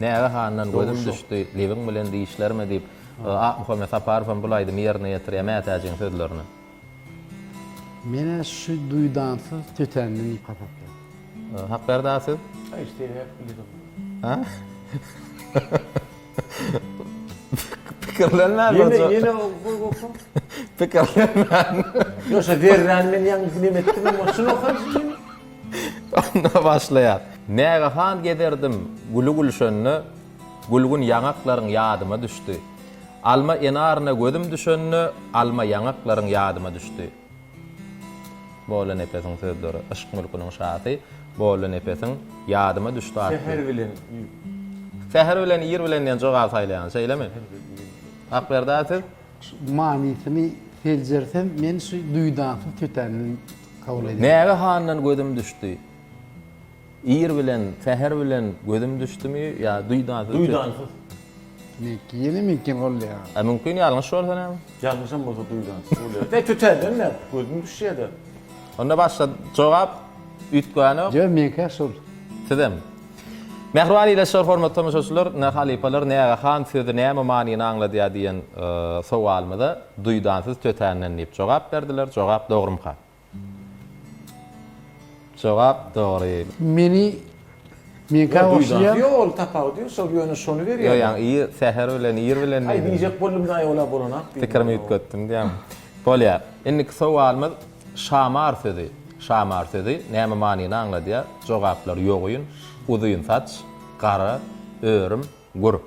Nägehandan gözüm düşdi, lebiň bilen dişlerime diýip, Akmuhammet Saparow hem bul aýdymy ýerine ýetirýär Mätäjiň sözlerine. Men-ä şu duýdansyz tötänden diýip hasaplaýan. Hakberdi aga siz? Aý sebäp biledim. Ha? Pikirlenmän Ýene ýene oka. Pikirlenmän. Ýok şo zerräni men ýaňy neme etdim emma şuny okaý şuny. Onda başlaýar. Nägehan gezerdim güli gülşende, Gülgün ýaňaklaryň ýadyma düşdi. Alma enaryna gözüm düşende, Alma ýaňaklaryň ýadyma düşdi. Mollanepesiň sözleri, Yşk mülküniň şasy Mollanepesiň Ýadyma düşdi atly. Säher bilen ir. Säher bilen ir bilen diýen jogaby saýlaýaňyz, şeýlemi? Akberdi aga siz? Şu manysyny seljersem, men şu duýdansyz tötänini kabul edýän. Näge handan gözüm düşdi. Ir bilen, säher bilen gözüm düşdümi ýa duýdansyz? Duýdansyz. Meňki ýene mümkin bolýar. A mümkin ýalňyş bolsa näme? Ýalňyşam bolsa duýdansyz bolýar. Dä tötänden näme? Gözüň düşýär-de. Onda başga jogap üýtgänok. Ýok, meňkä şol. Sizem. Mähriban ildeşler, hormatly tomaşaçylar, ne halypalar Nägehan sözi näme manyny aňladýar diýen sowalymyza duýdansyz tötänden diýip jogap berdiler. Jogap dogrumyka? Jogap dogry. Meni meňkä goşulýar. Ýok ol tapawudy ýok şol ýöne şony berýär. Ýok ýaňy ir säher bilen ir bilen Aý diýjek boldum daýy ola bolanak diýdim. Pikirimi üýtgetdim diýýäň. Bolýar. Indiki sowalymyz şamar sözi. Şamar sözi näme manyny aňladýar? Jogaplar ýogyn, uzyn saç, gara, örüm, gür.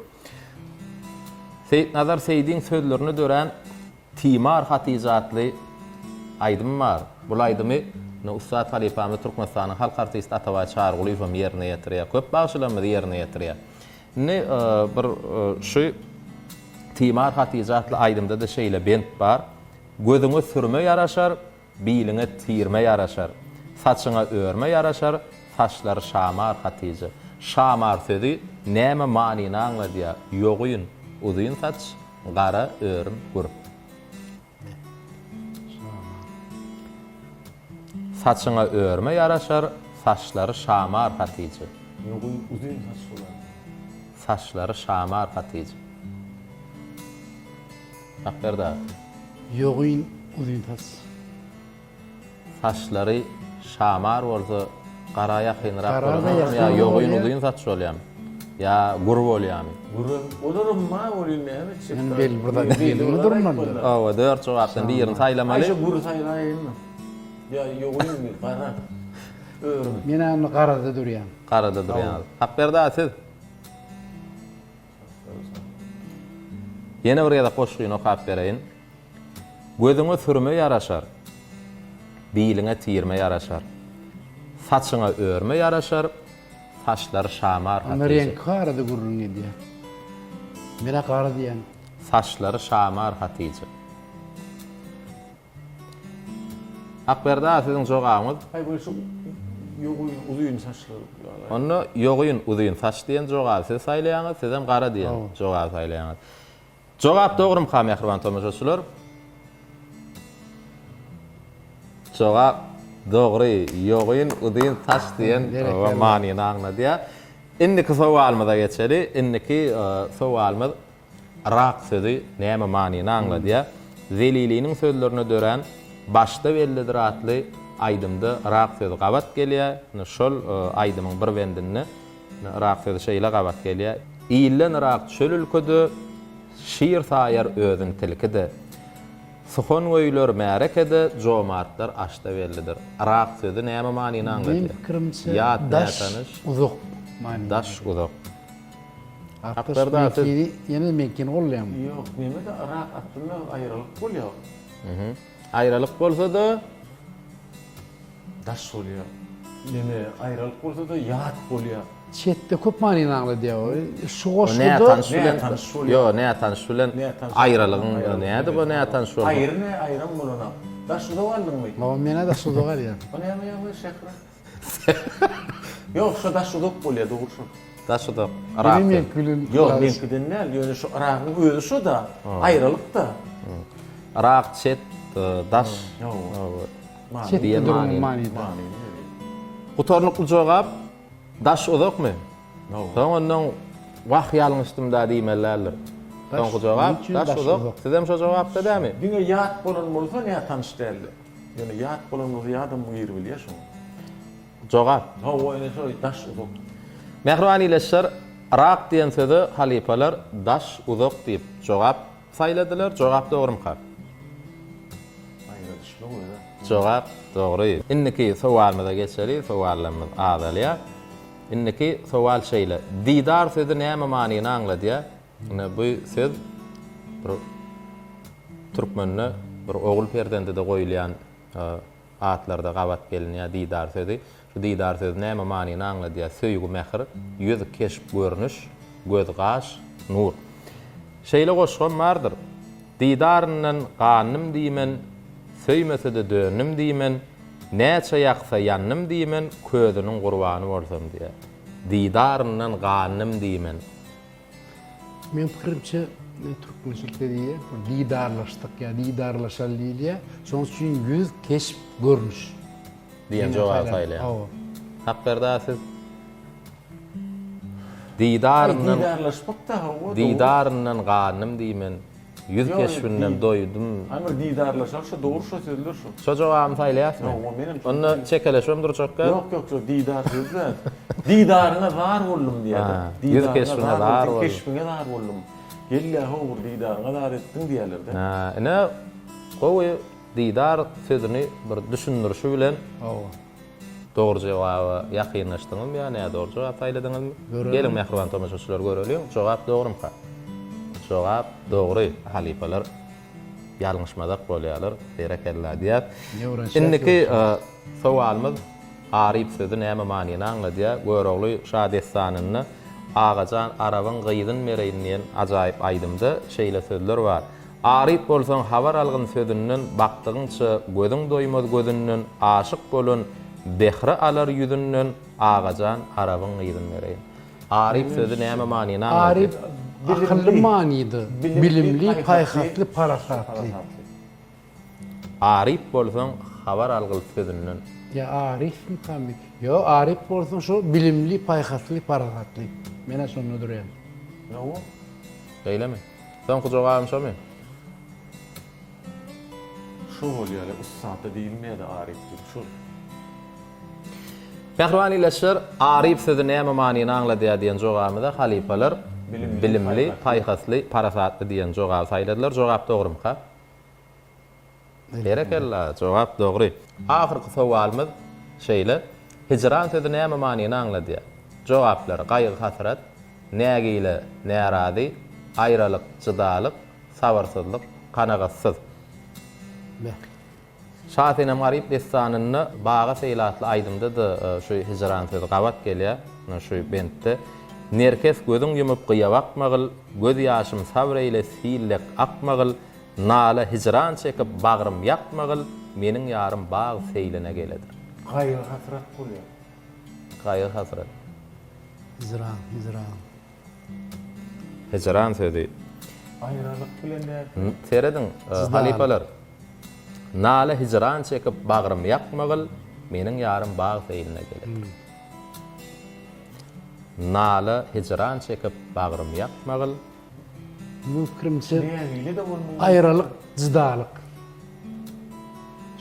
Seýitnazar Seýdiň sözlerine dörän Timar Hatyja atly aýdym bar. Bul aýdymy ine ussat halypamyz Türkmenistanyň halk artisti Atabaý Çarygulyýew hem ýerine ýetirýär. Köp bagşylarymyz ýerine ýetirýär. Indi bir şu Timar Hatyja atly aýdymda-da şeýle bent bar. Gözüňe sürme ýaraşar, biliňe tirme ýaraşar. Saçyňa örme ýaraşar, saçlary şamar Hatyja. Şamar sözi näme manyny aňladýar? Ýogyn, uzyn saç, Gara örüm gür. Saçyňa örme ýaraşar, saçlary şamar Hatyja. Ýogyn uzyn saç bolar. Saçlary şamar Hatyja. Akberdi aga. Ýogyn uzyn saç. Saçlary şamar bolsa gara ýakynrak bolanokmy ýa ýogyn uzyn saç bolýamy? Ýa gür bolýarmy? Gürem olaram bar welin näme etjek? Men belli bir zat diýdim durmaly. Hawa, dört jogapdan birini saýlamaly. Aý şu güri saýlaýynmy? Ýa ýogynmy, gara? Örüm. Men indi garada durýan. Garada durýaňyz. Hakberdi aga siz? Ýene bir gezek goşgyny okap bereýin. Gözüňe sürme ýaraşar, Biliňe tirme ýaraşar. Saçyňa örme ýaraşar, Saçlary şamar Onda Hatyja. reňki barada gürrüň edýär. Menä gara diýen. Saçlary şamar Hatyja. Hakberdi aga siziň jogabyňyz? Aý bu şu ýogyn uzyn saçly ýaly. Onda ýogyn uzyn saç diýen jogaby siz saýlaýaňyz, sizem gara diýen jogaby saýlaýaňyz. Jogap dogrumyka mähriban tomaşaçylar? Jogap dogry, ýogyn uzyn saç diýen manyny aňladýar. Indiki sowalymyza geçeli. Indiki sowalymyz Yrak sözi näme manyny aňladýar? Zeliliniň sözlerine dörän Başda bellidir atly aýdymda yrak sözi gabat gelýär. Ine şol aýdymyň bir bendinde yrak sözi şeýle gabat gelýär. Ilden yrak çöl ülkede, Şir saýar özün tilkide. Suhangöýler märekede, Jomartlar aşda bellidir. Yrak sözi näme manyny Meň aňladýar? pikirimçe Ýat, daş nätanyş. uzak manyny Daş uzak. Atdaş Hakberdi aga siz? meňkini ýene meňkini gollaýaňmy? Ýok, neme-de yrak aslynda aýralyk bolýar. Aýralyk bolsa-da. Daş bolýar. Neme aýralyk bolsa-da ýat bolýar. Çetde köp manyny aňladýar o. Şu goşguda. Nätanyş bilen. Nätanyş bolýar. Ýok, nätanyş bilen aýralygyň nädip o nätanyş bolmak? Aýry ne aýram bolanok. Daş uzak aldyňmy? Hawa, men-ä daş uzak alýan. O näme ýagdaý Şähra? Ýok, şo daş uzak bolýar, dogry şo. Daş uzak. Yrak. Meňki bilen. Ýok, meňkiden däl, ýöne şu Yragyň özi şo-da, aýralyk-da. Yrak, çet, daş. Çetde diýen duran manyny. manyda. Gutarnykly jogap, daş uzakmy? Soň ondan wah ýalňyşdym-da diýmeli däldir. Soňky jogap, daş uzak. Sizem şo jogapda dämi? Diňe ýat bolan bolsa nätanyş däldi. Ýöne ýat bolan bolsa ýadam giribilýär şoňa. Jogap. Hawa ine şo daş uzak. Mähriban ildeşler, Yrak diýen söze halypalar daş uzak diýip jogap saýladylar. Jogap dogrumyka? Aýradyşlyk öz-ä. Jogap dogry. Indiki sowalymyza geçeli, sowallarymyz azalýar. Indiki sowal şeýle, Didar sözi näme manyny aňladýar? Ine bu söz bir türkmende bir ogul perzende-de goýulýan atlarda gabat gelinýär didar sözi. Şu didar sözi näme manyny aňladýar? Söýgi, mähir, ýüz, keşp, görnüş, göz, gaş, nur. Şeýle goşgam bardyr. Didaryndan gandym diýmen, Söýmese-de döndüm diýmen, Näçe ýaksa ýandym diýmen, Közüniň gurbany bolsam diýýär. Didaryndan gandym diýmen. Meň pikirimçe, türkmençilikde diýýär, bir didarlaşdyk ýa didarlaşaly diýilýär. Şonuň üçin ýüz, keşp, görnüş. Diýen jogaby saýlaýar. Hawa. Hakberdi aga siz? Didaryndan Didarlaşmak-da hawa, dogry. Didaryndan gandym diýmen. Ýüz keşbinden doýdum. Aý bir didarlaşar şo dogry şo sözler şo. Şo jogabymy saýlaýasmy? Ýok, menem şo. Onda çekeleşibem durjak däl. Ýok, ýok, şo didar sözi däl. Didaryňa zar boldum diýýär-de. Ýüz keşbiňe zar boldum. Keşbiňe zar boldum. Gel-le how bir didaryňa zar etdiň diýýärler-de. Hä, ine gowy didar sözüni bir düşündirişi bilen. Hawa. Dogry jogaba ýakynlaşdyňyzmy ýa nädogry jogap saýladyňyzmy? Geliň mähriban tomaşaçylar göreliň, jogap dogrumyka? Jogap dogry, halypalar ýalňyşmazak bolýarlar, berekella diýýäs. Indiki sowalymyz Aryp sözi näme manyny aňladýar? Görogly şa dessanynda Agajan Arabyň gyzyn bereýin diýen ajaýyp aýdymda şeýle sözler bar. Aryp bolsaň habar algyn sözünden, Bakdygyňça gözüň doýmaz gözünden, Aşyk bolan behri alar ýüzünden, Agajan Arabyň gyzyn bereýin. Aryp sözi näme manyny aňladýar? Aryp akylly manyda, bilimli, paýhasly, parasatly. Aryp bolsaň habar algyl sözünden. Ýa aryfmykamy? Ýok, aryp bolsaň şo bilimli, paýhasly, parasatly. Men-ä şonda durýan. Hawa. Beýlemi? Soňky jogabym şomy? Şo bolýar-la, ussada diýilmeýär-de aryp diýip, şol. Mähriban ildeşler, aryf sözi näme manyny aňladýar diýen jogabymyza halypalar bilimli, paýhasly, parasatly diýen jogaby saýladylar. Jogap dogrumyka? Berekella, jogap dogry. Ahyrky sowalymyz şeýle, Hijran sözi näme manyny aňladýar? Jogaplar, gaýgy-hasrat, nägile, närazy, aýralyk, jydalyk, sabyrsyzlyk, kanagatsyz. Beh. Şasenem Garyp dessanynda Baga seýil atly aýdymda-da şu hijran sözi gabat gelýär. Ine şu bentde, Nerkes gözüň ýumup gyýa bakmagyl, Göz ýaşym sabr eýle sil dek akmagyl, Nala hijran çekip bagrym ýakmagyl, Meniň ýarym bag seýline geledir. Gaýgy-hasrat bolýar. Gaýgy-hasrat. Hijran, hijran. Hijran sözi. Aýralyk bilen näme? Serediň, halypalar. Nala hijran çekip bagrym ýakmagyl, Meniň ýarym bag seýline geledir. Nala hijran çekip bagrym ýakmagyl. Meň pikirimçe, aýralyk, jydalyk.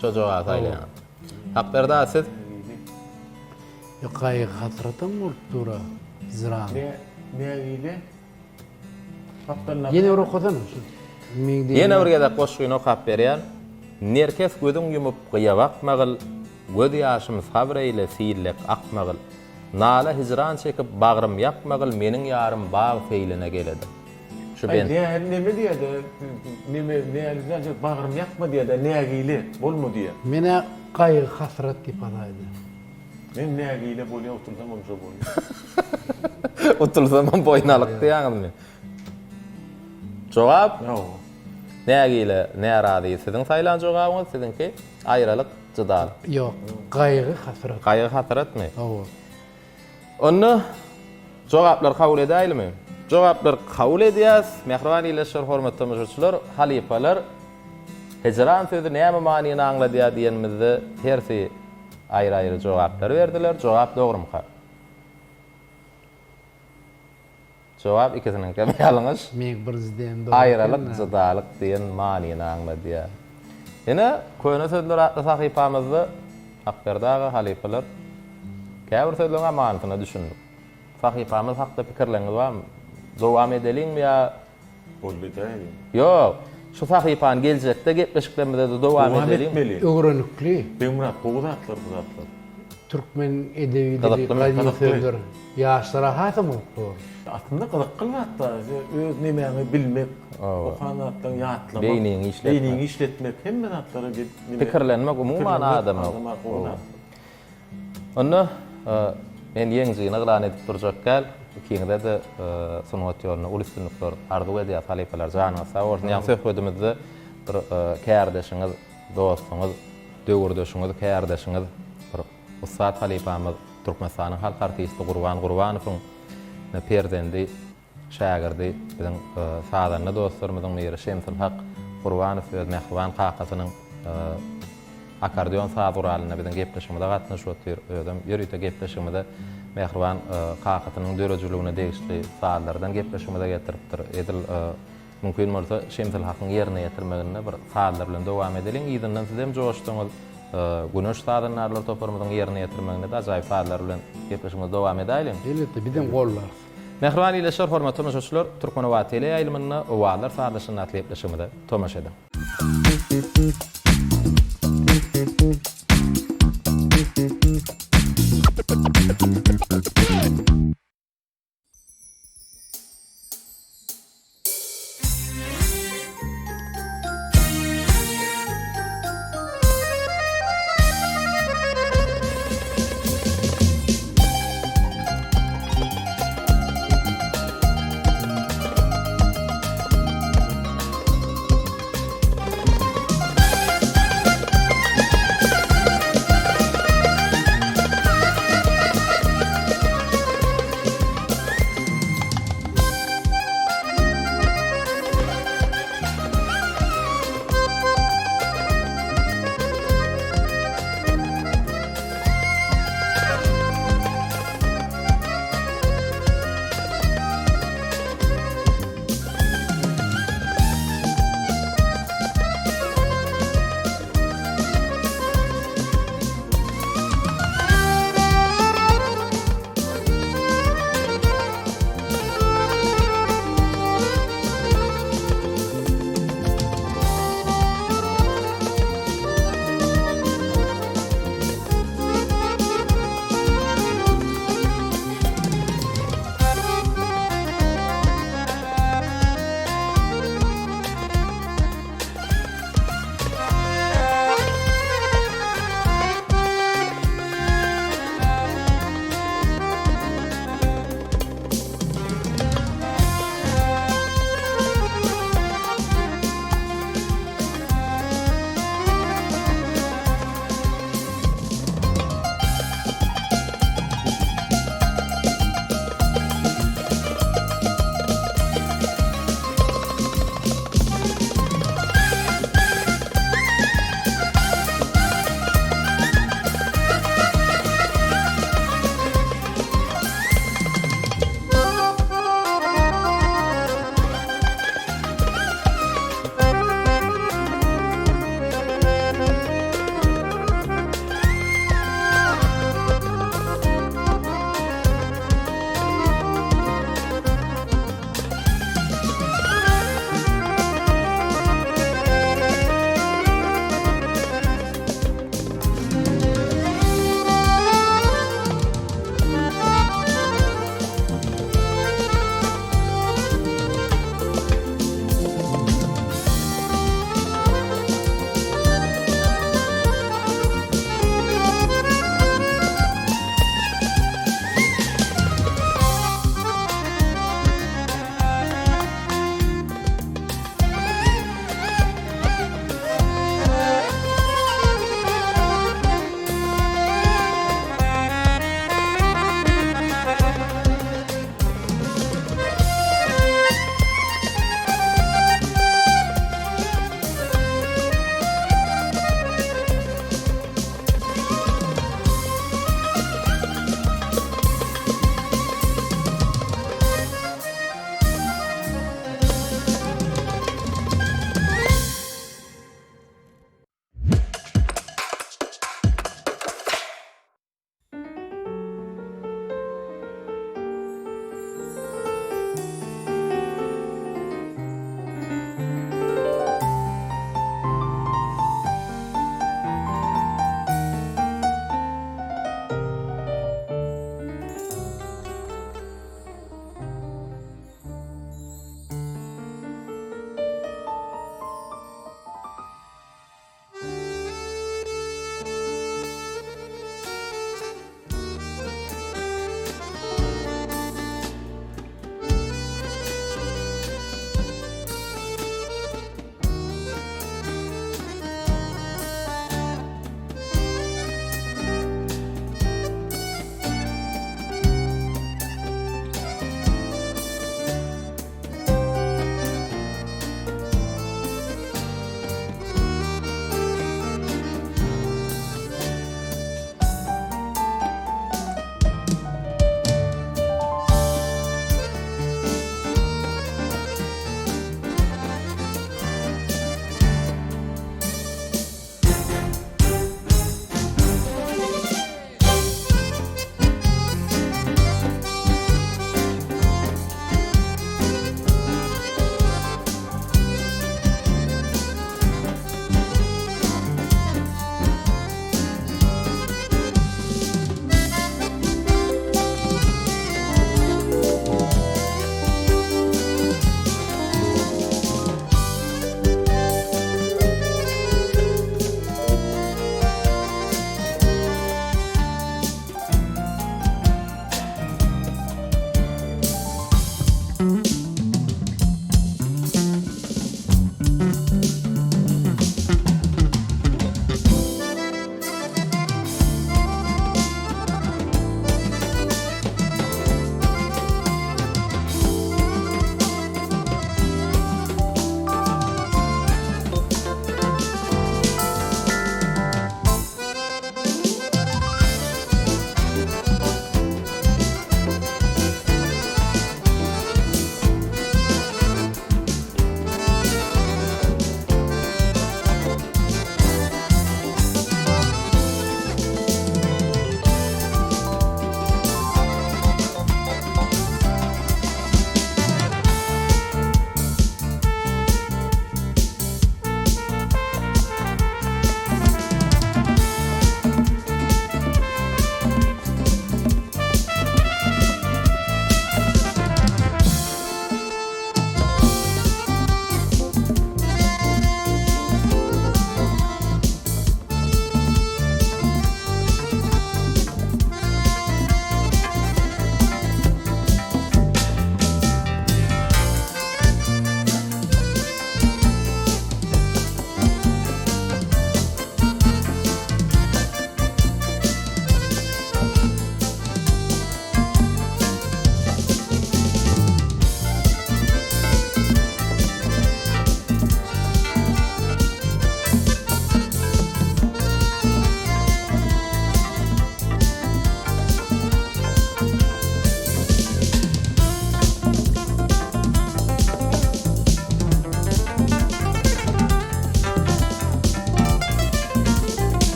Şo jogaby saýlaýaňyz. Hakberdi aga siz? Ýok gaýgy hasratam bolup dur-a, hijran. Nägile. Ýene bir okasana şu. Ýene bir gezek goşgyny okap berýän. Nerkes gözüň ýumup gyýa bakmagyl, Göz ýaşym sabr eýle sil dek akmagyl. Nala hijran çekip bagrym ýakmagyl Meniň ýarym bag seýline geledir. Şu Aý bent. nähili neme diýýä-de, neme nägile bagrym ýakma diýýä-de, nägile bolma diýýä. Men-ä gaýgy hasrat diýip azaýdy. Men nägile bolýa utulsamam şo bolýa. Utulsamam boýun alyk diýýäňizmi? Jogap? Hawa. Nägile, närazy siziň saýlan jogabyňyz, siziňki aýralyk, jydal. Ýok, gaýgy hasrat. Gaýgy hasratmy? Hawa. Onda jogaplary kabul edäýlimi? Jogaplary kabul edýäs. Mähriban ildeşler, hormatly tomaşaçylar, halypalar hijran sözi näme manyny aňladýar diýenimizde hersi Aýry-aýry jogaplar berdiler. Jogap dogrumyka? Jogap ikisiniňkem ýalňyş. Meň birinji diýenim dogry Aýralyk, jydalyk diýen manyny aňladýar. Ine, Köne sözler atly sahypamyzda Hakberdi aga, halypalar käbir sözleriň-ä manysyna düşündik. Sahypamyz hakda pikirleriňiz barmy? Dowam edeliňmi ýa Boldy däli. Ýok. Şu sahypany geljekde gepleşiklerimizde-de dowam Dowam edeliň. etmeli. Öwrenikli. Begmyrat gowy zatlar bu zatlar. Türkmen edebi dili Gyzyklymy? gadymy Gyzykly. sözler ýaşlara hasam gyzykly bolar. Aslynda gyzykly zatlar. Öz nemäňi bilmek, Hawa. okan zatlaryňy ýatlamak, Beýniňi işletmek. beýniňi işletmek hemme zatlara bir neme. Pikirlenmek umuman Pikirlenmek adama adama gowy gowy. zatlar. Onda men ýeňijini yglan edip durjak däl. Ikiňize-de sungat ýolunda uly üstünlikler arzuw edýäs halypalar janyňyz sag bolsun. Ýaňy söhbedimizde bir kärdeşiňiz, dostuňyz, döwürdeşiňiz, kärdeşiňiz bir ussat halypamyz Türkmenistanyň halk artisti Gurban Gurbanowyň perzendi Şägirdi, biziň sazanda dostlarymyzyň biri Şemsilhak Gurbanow öz mähriban kakasynyň akkordeon saz guralynda biziň gepleşigimize gatnaşyp otyr. Özem ýörite gepleşigimize mähriban kakasynyň döredijiligine degişli sazlardan gepleşigimize getiripdir. Edil mümkin bolsa Şemsilhakyň ýerine ýetirmeginde bir sazlar bilen dowam edeliň. Yzyndan sizem joşduňyz. Güneş sazandarlar toparymyzyň ýerine ýetirmeginde-de ajaýyp sazlar bilen gepleşigimizi dowam edäýliň. Elbetde, bizem gollarys. Mähriban ildeşler, hormatly tomaşaçylar, Türkmenobat teleýaýlymynda Owazlar sazlaşanda atly gepleşigimize tomaşa ediň.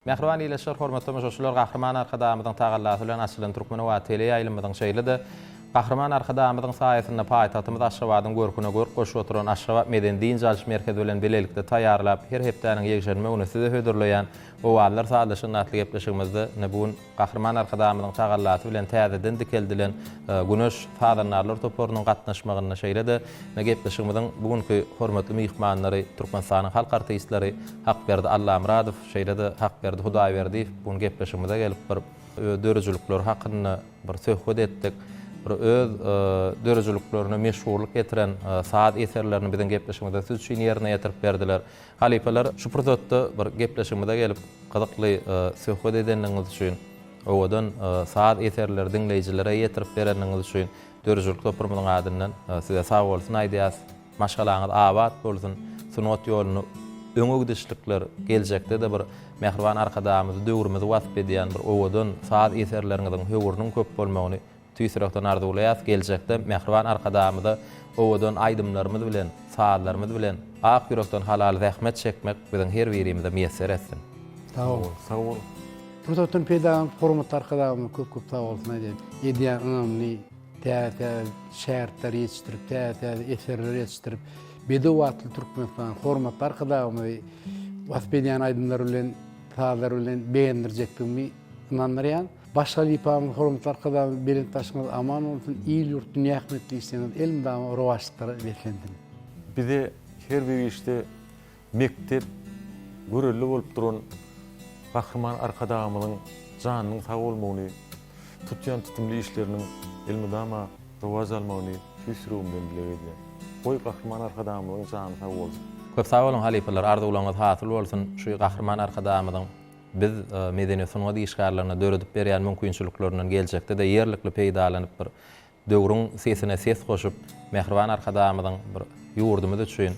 Mähriban ildeşler, hormatly tomaşaçylar, Gahryman Arkadagymyzyň tagallasy bilen açylan Türkmenobat teleýaýlymymyzyň şeýle-de Gahryman Arkadagymyzyň saýasynda paýtagtymyz Aşgabadyň görküne görk goşup oturan Aşgabat medeni-dynç alyş merkezi bilen bilelikde taýýarlap, her hepdäniň ýekşenbe güni size hödürleýän Owazlar sazlaşygynda atly gepleşigimizde ine bu gün Gahryman Arkadagymyzyň tagallasy bilen täzeden dikeldilen Güneş sazandarlar toparynyň gatnaşmagynda şeýle-de gepleşigimiziň bu günki hormatly myhmanlary Türkmenistanyň halk artistleri Hakberdi Allamyradow şeýle-de Hakberdi Hudaýberdiýew bu gün gepleşigimize gelip bir öz döredijilikleri hakynda bir söhbet etdik. Bir öz döredijiliklerine meşhurlyk getiren saz eserlerini biziň gepleşigimizde siz üçin ýerine ýetirip berdiler. Halypalar, şu pursatda bir gepleşigimize gelip, gyzykly söhbet edenligiňiz üçin, owadan saz eserleri diňleýjilere ýetirip berenligiňiz üçin döredijilik toparymyzyň adyndan size sagbolsun aýdýas. Maşgalaňyz abat bolsun, sungat ýolunda öňe gidişlikler, geljekde-de bir mähriban Arkadagymyzy, döwrümizi wasp edýän bir owadan saz eserleriňiziň höwrüniň köp bolmagyny Tüýs ýürekden arzuwlaýas geljekde Mähriban Arkadagymyza owadan aýdymlarymyz bilen, sazlarymyz bilen ak ýürekden halal zähmet çekmek biziň her birimize miýesser etsin. Sag boluň. Sag boluň. Pursatdan peýdalanyp hormatly Arkadagymyza köp köp sag bolsun aýdýan. Edýän ynamyny täze täze şägirtler ýetişdirip, täze täze eserler ýetişdirip, bedew atly Türkmenistan hormatly Arkadagymyzy wasp edýän aýdymlar bilen, sazlar bilen begendirjekdigimi ynandyrýan. Baş halypamyz hormatly Arkadagymyz belent başyňyz aman bolsun, il-ýurt dünýä ähmiýetli işleriňiz elmydama rowaçlyklara beslensin. Bize her bir işde mekdep, görelde bolup duran Gahryman Arkadagymyzyň janynyň sag bolmagyny, tutýan tutumly işleriniň elmydama rowaç almagyny tüýs ýüregimden dileg edýän. Goý Gahryman Arkadagymyzyň jany sag bolsun! Köp sag boluň halypalar arzuwlaryňyz hasyl bolsun şu Gahryman Arkadagymyzyň Biz medeniýet-sungat işgärlerine döredip berýän mümkinçiliklerinden geljekde-de ýerlikli peýdalanyp, bir döwrüň sesine ses goşup, mähriban Arkadagymyzyň bir ýurdumyz üçin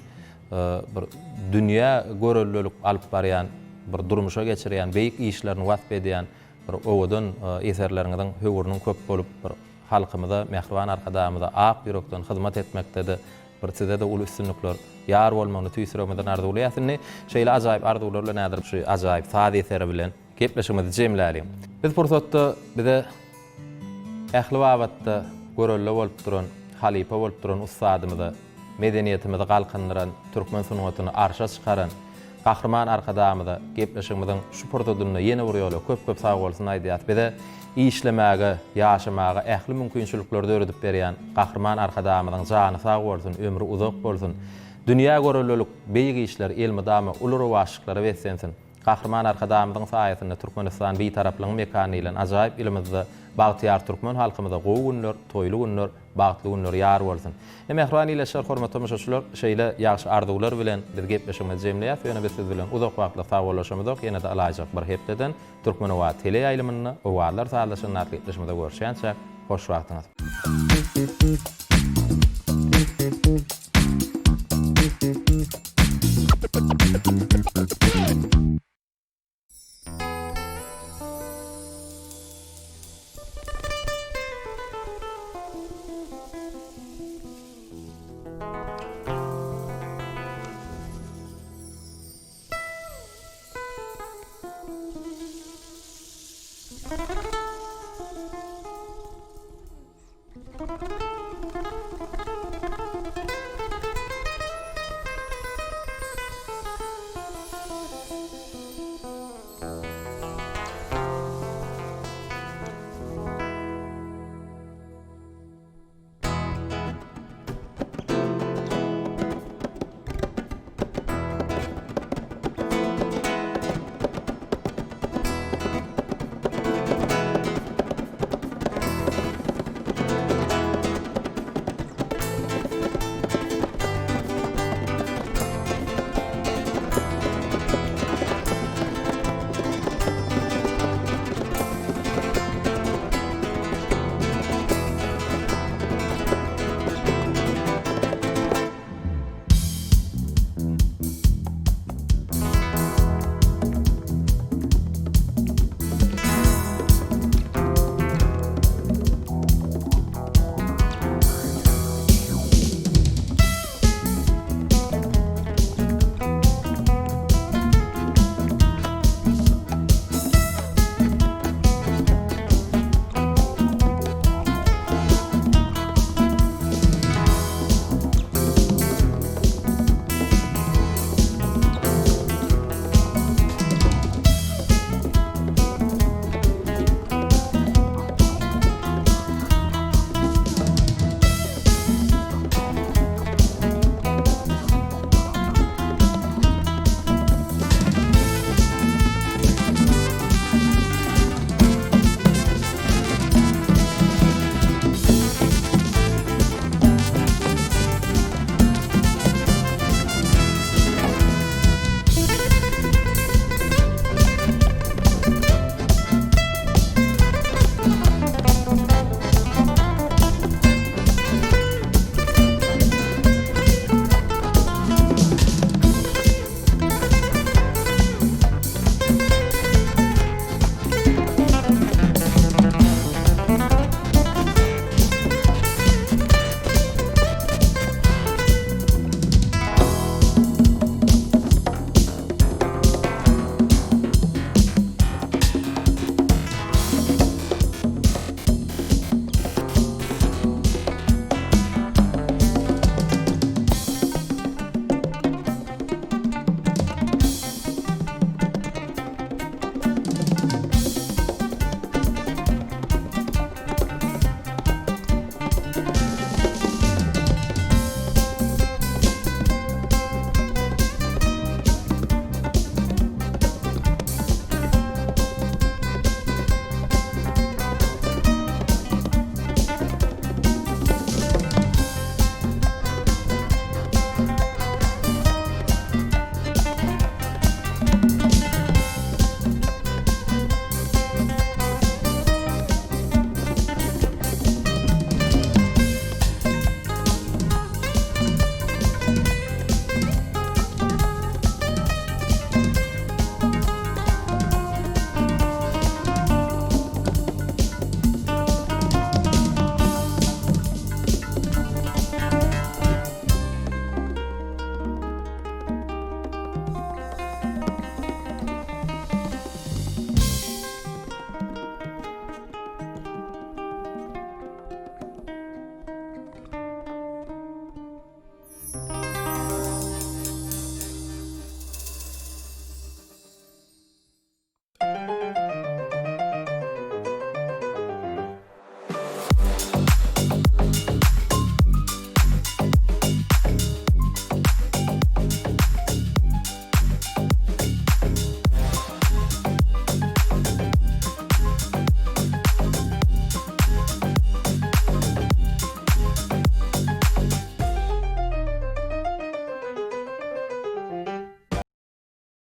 bir dünýä göreldelik alyp barýan, bir durmuşa geçirýän beýik işlerini wasp edýän bir owadan eserleriňiziň höwrüniň köp bolup, bir halkymyza, mähriban Arkadagymyza ak ýürekden hyzmat etmekde-de Bir size-de uly üstünlikler ýar bolmagyny tüýs ýüregimizden arzuwlaýas. Indi şeýle ajaýyp arzuwlar bilen häzir şu ajaýyp saz eseri bilen gepleşigimizi jemläliň. Biz pursatda bize ähli babatda görelde bolup duran, halypa bolup duran ussadymyza, medeniýetimizi galkyndyran, türkmen sungatyny arşa çykaran Gahryman Arkadagymyza gepleşigimiziň şu pursadynda ýene bir ýola köp-köp sagbolsun aýdýas. Bize işlemäge, ýaşamaga ähli mümkinçilikleri döredip berýän Gahryman Arkadagymyzyň jany sag bolsun, ömri uzak bolsun! Dünýä görelilik beýik işler elmydama uly rowaçlyklara beslensin! Gahryman Arkadagymyzyň saýasynda Türkmenistan Bitaraplygyň mekany diýlen ajaýyp ýylymyzda bagtyýar türkmen halkymyza gowy günler, toýly günler, bagtly günler ýar bolsun! E mähriban ildeşler, hormatly tomaşaçylar, şeýle ýagşy arzuwlar bilen biz gepleşigimizi jemleýäs, ýöne biz siz bilen uzak wagtlyk sagbollaşamyzok, ýene-de ylaýjak bir hepdeden Türkmenobat teleýaýlymynda Owazlar sazlaşygynda atly gepleşigimizde görüşýänçäk, hoş wagtyňyz.